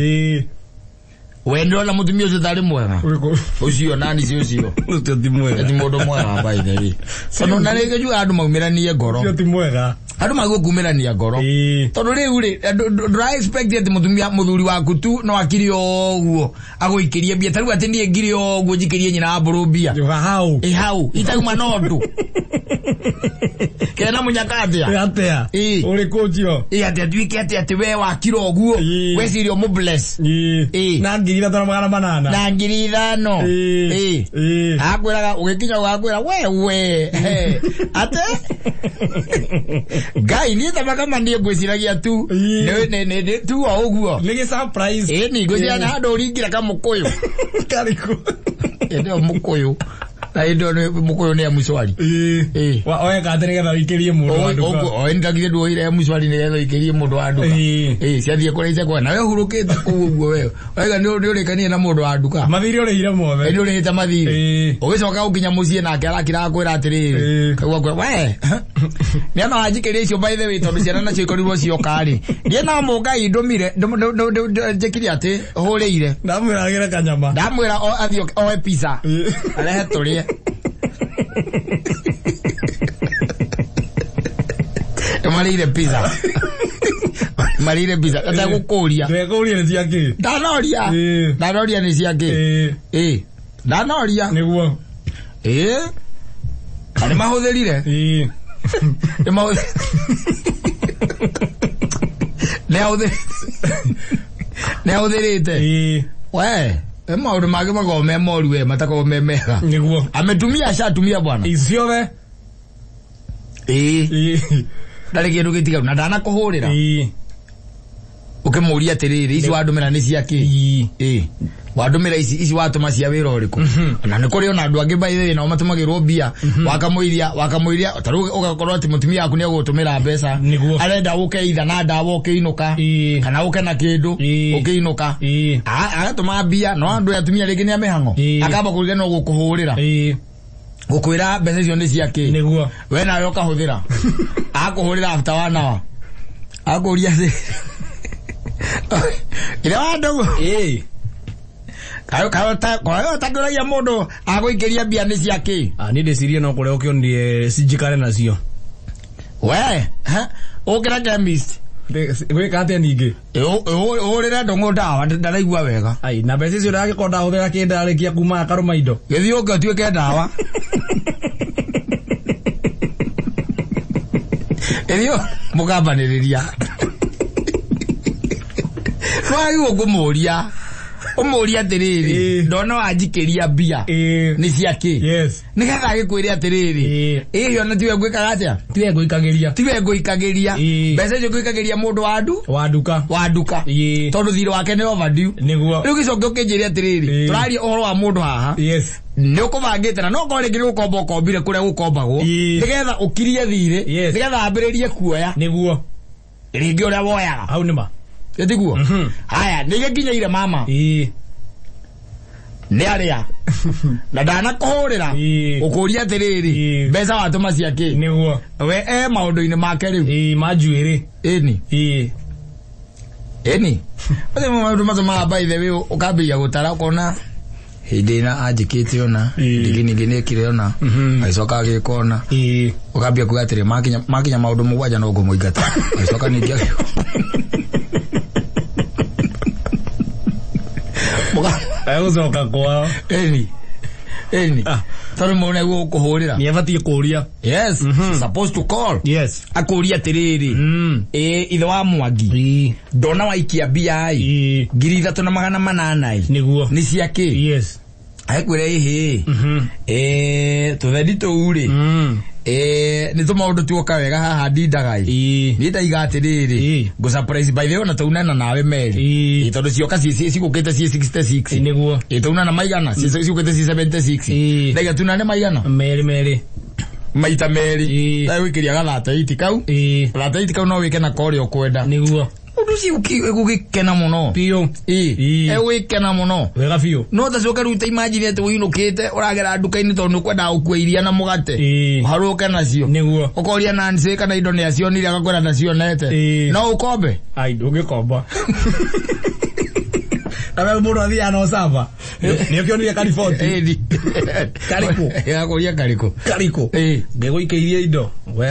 A: we ndĩrona mũtumia ũcio tarĩ mwega ũcio nani si ũcio
B: ũcio ti mwega
A: ti mũndũ mwega by the way tondũ na rĩngĩ njugaga andũ maumĩranie ngoro
D: ũcio ti mwega
A: andũ magwo kumĩrania ngoro tondũ rĩu rĩ ndũra expect atĩ mũtumia mũthuri waku tu no akiri o ũguo agũikĩrie mbia ta rĩu atĩ niĩ ngiri o ũguo njikĩrie nyina wa mbũrũ mbia
D: hau
A: ĩ hau itauma na ũndũ kena mũnyaka atĩa
D: atĩa ũrĩkũ ũcio
A: atĩ atuĩke atĩ atĩ we wakira ũguo weciria ũmũ bless
D: na 3,800
A: na 5,000 akwĩraga ũgĩkinya ũgakwĩra wewe ate Ngai niĩ thamaka niĩ ngwĩciragia tu nĩ tu o ũguo
D: nĩ gĩ surprise
A: ĩni ngwĩciragia nĩ handũ ũringire kamũkũyũ
D: karĩkũ
A: ĩndĩ ĩyo mũkũyũ na ĩndĩ ĩyo mũkũyũ nĩ M-Shwari
D: oeka atĩ nĩgetha ũikĩrie mũndũ wa nduka
A: ndagire nduoire M-Shwari nĩgetha ũikĩrie mũndũ wa nduka ciathiĩ kũrĩa itekwa nawe ũhurũkĩte kũu ũguo we waiga nĩ ũrĩkanire na mũndũ wa nduka
D: mathirĩ ũrĩhire mothe
A: nĩ ũrĩhĩte mathirĩ ũgĩcoka ũkinya mũciĩ nake arakira akwĩra atĩrĩrĩ kaigua kwĩra we nĩ ona wanjikĩria icio by the way tondũ ciana nacio ikorirwo cioka rĩ ndiĩ na mũngai ndũmire njĩkire atĩ hũrĩire
D: ndamwĩra agĩre kanyama
A: ndamwĩra athiĩ oe pizza arehe tũrĩe marĩire pizza marĩire pizza ategũkũria
D: ndekũria nĩ cia kĩ
A: ndanoria ndanoria nĩ cia kĩ ndanoria
D: nĩguo
A: na nĩ mahũthĩrire nĩ ahũthĩrĩte we maũndũ mangĩ makoragwo me moru we matakoragwo me mega
D: nĩguo
A: ametumia ashatumia bwana
D: ciothe
A: ndarĩ kĩndũ gĩtigaru na ndanakũhũrĩra ũkĩmũria atĩrĩrĩ ici wandũmĩra nĩ cia kĩ wandũmĩra ici ici watũma cia wĩra ũrĩkũ na nĩ kũrĩ ona andũ angĩ by the way nao matũmagĩrwo mbia wakamũiria wakamũiria ta rĩu ũgakorwo atĩ mũtumia waku nĩ egũgũtũmĩra mbeca arenda ũke itha na ndawa ũkĩinũka kana ũke na kĩndũ ũkĩinũka agatũma mbia no andũ atumia rĩngĩ nĩ a mĩhang'o akamba kũriganĩrwo gũkũhũrĩra gũkwĩra mbeca icio nĩ cia kĩ
D: nĩguo
A: we nawe ũkahũthĩra akũhũrĩra after one hour akũria atĩ ĩrĩa wa ndũgũ takĩũragia mũndũ agũikĩria mbia nĩ cia kĩ
B: niĩ ndĩcirie no kũrĩa ũkĩonire cinjikare nacio
A: we ũkĩra chemist
D: gwĩka atĩa ningĩ
A: ũhũrĩre ndũng'ũ ndawa ndaraigua wega
B: ai na mbeca icio ndagĩkorwo ndahũthĩra kĩ ndarĩkia kuma akarũma indo
A: gĩthiĩ ũke ũtuĩke ndawa ĩthiĩ mũkambanĩrĩria wagĩrĩirwo kũmũria ũmũrie atĩrĩrĩ ndona wanjikĩria mbia nĩ cia kĩ nĩgetha agĩkwĩre atĩrĩrĩ ĩhĩ ona tiwe ngwĩkaga atĩa
D: tiwe ngũikagĩria
A: tiwe ngũikagĩria mbeca icio ngũikagĩria mũndũ wa ndu
D: wa nduka
A: wa nduka tondũ thirĩ wake nĩ overdue
D: nĩguo
A: rĩu gĩcoke ũkĩnjĩre atĩrĩrĩ tũraria ũhoro wa mũndũ haha nĩ ũkũbangĩte na no korwo rĩngĩ nĩ gũkomba ũkombire kũrĩa gũkombagwo nĩgetha ũkirie thirĩ nĩgetha ambĩrĩrie kuoya
D: nĩguo
A: rĩngĩ ũrĩa woyaga
D: hau nĩma
A: ĩtiguo haya nĩ gĩkinyeire mama nĩ arĩa na ndanakũhũrĩra ũkũria atĩrĩrĩ mbeca watũma cia kĩ
D: nĩguo
A: we e maũndũ-inĩ make rĩu
D: ma njuĩrĩ
A: ĩni Eni maũndũ macio ma by the way ũkambĩrĩria gũtara ũkona hĩndĩ ĩna anjĩkĩte ona ndingĩ ningĩ nĩekire ona agĩcoka agĩka ona ũkambia kuga atĩrĩ makinya maũndũ mũgwanja no ngũmũingata agĩcoka ningĩ
D: agũcoka kwao.
A: Eni eni tondũ mũndũ nĩguo ũkũhũrĩra
D: nĩ abatiĩ kũũria.
A: Yes, supposed to call.
D: Yes.
A: Akũria atĩrĩrĩ, ithe wa Mwangi ndona waikia mbia ĩ 3800
D: nĩguo
A: nĩ cia kĩ?
D: Yes.
A: Akwĩra ĩhĩ tũthendi tũu rĩ nĩ tũmaũndũ tuoka wega haha ndindaga ĩ niĩ ndaiga atĩrĩrĩ ngũ surprise by the way ona taunana nawe Mary tondũ cioka cigũkĩte ciĩ 66
D: nĩguo
A: taunana maigana cigũkĩte ciĩ 76 ndaiga tunane maigana
D: merĩ merĩ
A: maita merĩ ndagwĩkĩria gathata 8 kau gathata 8 kau no wĩke na korĩa ũkwenda
D: nĩguo
A: ũndũ ũcio ũgĩkena mũno
D: biũ
A: ĩgũgĩkena mũno
D: wega biũ
A: no tacoke rĩu ta imagine atĩ ũinũkĩte ũragera nduka-inĩ tondũ nĩũkwendaga gũkua iria na mũgate ũharũke nacio
D: nĩguo
A: ũkoria Nancy kana indo nĩacionire agakwĩra ndacionete no ũkombe?
D: Ai ndũngĩkomba. Na mũndũ athiaga na ũcamba nĩ ũkĩonire kariboti karĩkũ
A: agakũria karĩkũ
D: karĩkũ ngĩgũikĩirie indo
A: we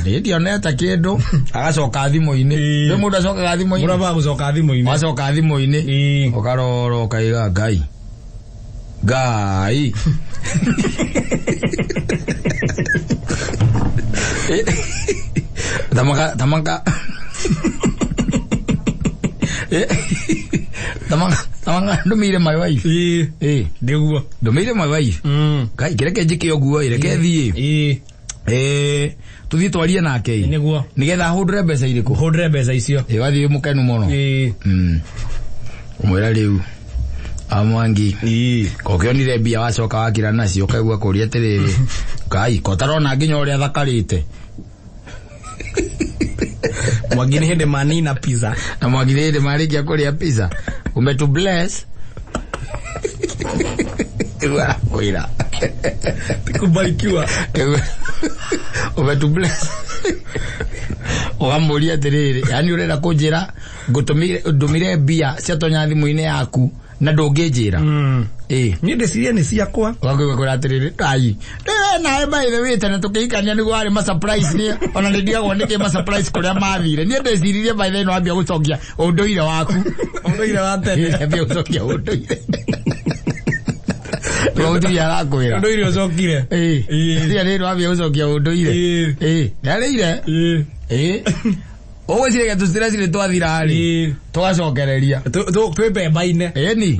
A: niĩ ndionete kĩndũ agacoka thimũ-inĩ rĩu mũndũ acokaga thimũ-inĩ
D: mũndũ ambaga gũcoka thimũ-inĩ
A: wacoka thimũ-inĩ ũkarora ũkaiga Ngai Ngai tamaka tamaka tamaka tamaka ndũmĩire my wife
D: nĩguo
A: ndũmĩire my wife Ngai kĩreke njĩke ũguo ĩ reke thiĩ tũthiĩ twarie nake
D: nĩguo
A: nĩgetha ahũndũre mbeca irĩkũ
D: hũndũre mbeca icio
A: wathiĩ mũkenu mũno ũmwĩra rĩu Amwangi kokĩonire mbia wacoka wakira nacio ũkaigua kũria atĩrĩrĩ Ngai kotarona nginya ũrĩa thakarĩte
D: Mwangi nĩ hĩndĩ manina pizza
A: na Mwangi nĩ hĩndĩ marĩkia kũrĩa pizza umetu bless kwĩra
D: kubarikiwa
A: umetu bless ũkamũria atĩrĩrĩ yani ũrenda kũnjĩra ngũtũmire mbia ciatonya thimũ-inĩ yaku na ndũngĩnjĩra
D: niĩ ndĩcirie nĩ ciakwa
A: ũgakũigua kwĩra atĩrĩrĩ ai we nawe by the way tene tũkĩhikania nĩguo warĩ ma surprise niĩ ona nĩndigagwo nĩkĩ ma surprise kũrĩa mathire niĩ ndĩciririe by the way nĩwambia gũcokia ũndũire waku
D: ũndũire wa tene
A: ambia gũcokia ũndũire ũndũire arakwĩra
D: ũndũire ũcokire
A: ĩĩ nĩwambia gũcokia ũndũire ĩĩ nĩarĩire ĩĩ ũgwĩciria tũciracirĩ twathira rĩ tũgacokereria
D: twĩ mbemba-inĩ
A: ĩni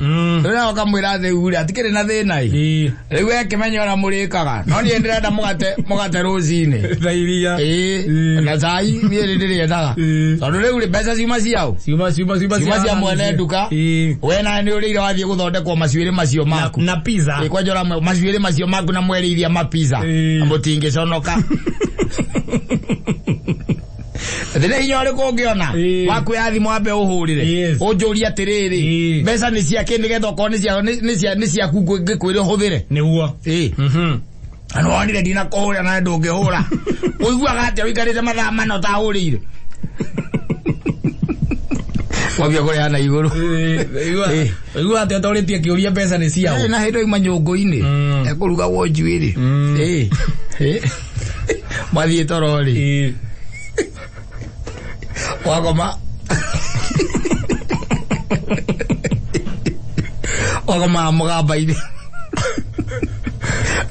A: rĩu ũkamwĩra rĩu rĩ atikĩrĩ na thĩna ĩ rĩu ekĩmenya ũrĩa mũrĩkaga no niĩ ndĩrenda mũgate rũcinĩ
D: na iria
A: ĩĩ na cai niĩ nĩ ndĩrĩendaga tondũ rĩu rĩ mbeca ciuma ciaũ
D: ciuma
A: cia mwene nduka we nawe nĩ ũrĩire wathiĩ gũthondekwo macuĩrĩ macio maku
D: na pizza
A: kwanja ũramwe macuĩrĩ macio maku na mwerĩiria mapizza na mũtingĩconoka thĩna hinya ũrĩkũ ũngĩona wakuoya thimũ wambe ũhũrĩre ũnjũrie atĩrĩrĩ mbeca nĩ ciakĩ nĩgetha okorwo nĩ ciaku ngĩkwĩre ũhũthĩre
D: nĩguo
A: na nĩwonire ndinakũhũrĩra nawe ndũngĩhũra ũiguaga atĩa ũikarĩte mathaa mana ũtahũrĩire wambia kũrĩha na igũrũ
D: ũiguaga atĩa ũtorĩtie kĩũria mbeca nĩ ciaũ
A: na hĩndĩ oima nyũngũ-inĩ ekũrugagwo njuĩrĩ mwathiĩ toro rĩ wakoma wakoma mũgamba-inĩ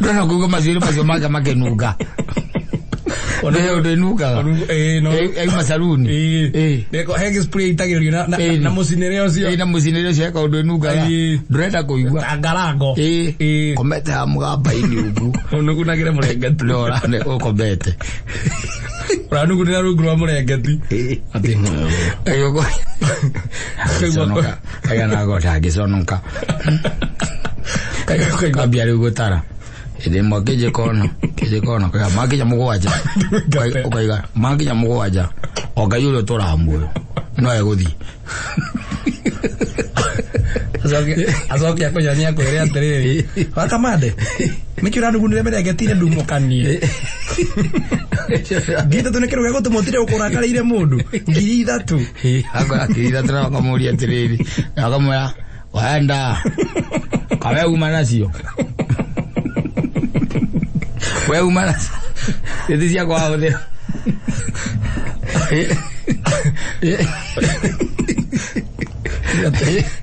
A: ndona kũigua macuĩrĩ macio make makĩnunga ũndũ ĩnungaga auma saruni
D: he spray itagĩrĩrio na mũcinĩre ũcio
A: na mũcinĩre ũcio heka ũndũ ĩnungaga ndũrenda kũigua
D: ngarango
A: komete ha mũgamba-inĩ ũguo
D: ũnugunagĩre mũrengeti
A: ndora ũkomete
D: ũranugunĩra rungu rwa mũrengeti
A: atĩ kaiganago ndangĩconoka kambia rĩu gũtara hĩndĩ ĩmwe kĩnjĩkona kaiga makinya mũgwanja ũkaiga makinya mũgwanja o Ngai ũrĩa ũtũraga muoyo no egũthiĩ
D: acoke akũnyonie akwĩre atĩrĩrĩ wakamande nĩkĩ ũranugunire mĩrengeti-inĩ ndumũkanie
B: Ngiri 3 nĩ kĩndũ gĩa gũtũma ũtinde ũkũrakarĩire mũndũ. 3,000.
A: Akora 3,000 na akamũria atĩrĩrĩ, na akamwĩra waenda kawe uma nacio, we uma nacio ĩthi ciakwa wahũthĩra.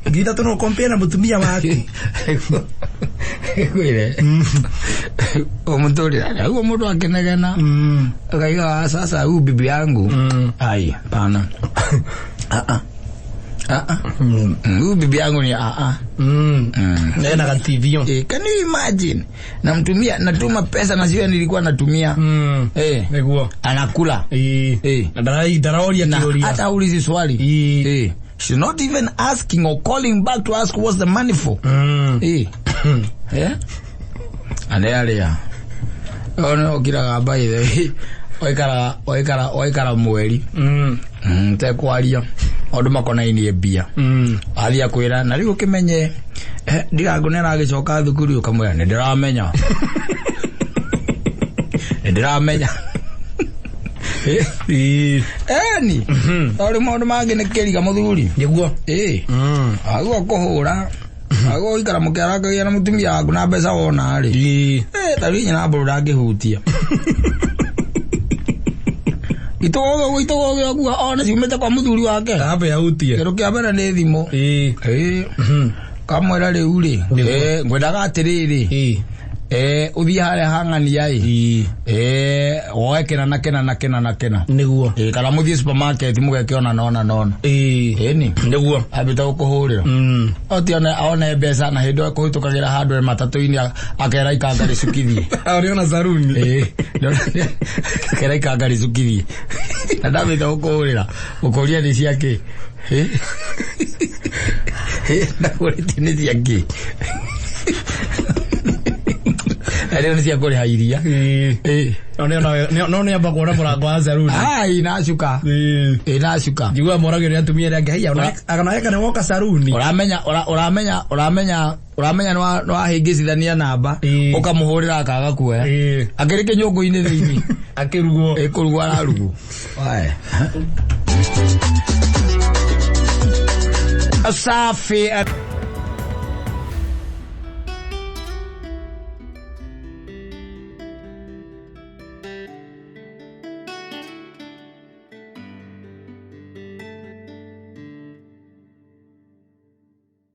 B: 3,000 no compare na mũtumia waku.
A: Kwire umuturira uguo mundu akinegena akaiga sasa huyu bibi yangu, ai pana, ah ah ah ah, huyu bibi yangu ni ah ah.
B: Ena ka TV yo.
A: Eh, can you imagine, namtumia, natuma pesa na sio nilikuwa natumia, eh,
B: Nĩguo.
A: anakula.
B: Ĩĩ.
A: Eh.
B: Na ndaraoria
A: Na
B: kĩũria.
A: hata ulizi swali.
B: Ĩĩ.
A: Eh, she's not even asking or calling back to ask what's the money for. Eh, eh, aria ona ukiraga by the way, waikara waikara waikara mweri tekwaria maũndũ makonainie mbia, athiĩ akwĩra na rĩu ũkĩmenye, eh, ndirangu nĩ aragĩcoka thukuru, ũkamwĩra nĩ ndĩramenya, nĩ ndĩramenya. Eh,
B: Ĩĩ.
A: eni tondũ maũndũ mangĩ nĩ kĩriga mũthuri.
B: Nĩguo.
A: Ĩ aguo kũhũra aguo gũikara mũkĩarakagia na mũtumia waku na mbeca wona rĩ.
B: Ĩĩ.
A: Eh, ta rĩu nyina mbũrũ ndangĩhutia itũgũgĩ itũgũgĩ ũguo ona ciumĩte kwa mũthuri wake.
B: Ambe ahutie.
A: Kĩndũ kĩa mbere nĩ thimũ.
B: Ĩĩ.
A: Ĩ kamwĩra rĩu rĩ, eh, ngwendaga atĩrĩrĩ,
B: Ĩĩ.
A: eh, ũthiĩ harĩa hang'ania ĩ.
B: Ĩĩ.
A: Eh, woe kĩna na kĩna na kĩna na kĩna.
B: Nĩguo.
A: Ĩ kana mũthiĩ supermarket mũgeke ona na ona na ona.
B: Ĩĩ.
A: Ĩni
B: Nĩguo.
A: ambĩte gũkũhũrĩra oti one one mbeca na hĩndĩ ĩyo kũhĩtũkagĩra handũ matatũ-inĩ akera ikanga rĩcukithie.
B: Ũrĩona saruni.
A: Ĩĩ, akera ikanga rĩcukithie na ndambĩte gũkũhũrĩra gũkũria nĩ ciakĩ. Ndakũrĩtie nĩ ciakĩ, na rĩu nĩ cia kũrĩha iria.
B: Ĩĩ.
A: Ĩĩ.
B: No nĩ amba kuona mũrango wa saruni.
A: Ai nacuka.
B: Ĩĩ.
A: Ĩ nacuka.
B: Njiguaga moragio nĩ atumia arĩa angĩ, haiya, ona eka nĩ woka saruni.
A: Ũramenya ũramenya ũramenya ũramenya nĩ wahĩngĩcithania namba.
B: Ĩĩ.
A: Ũkamũhũrĩra akaga kuoya.
B: Ĩĩ.
A: Akĩrĩ kĩnyũngũ-inĩ thĩinĩ.
B: Akĩrugwo.
A: Ĩkũrugwo ararugwo. Wae. Safi.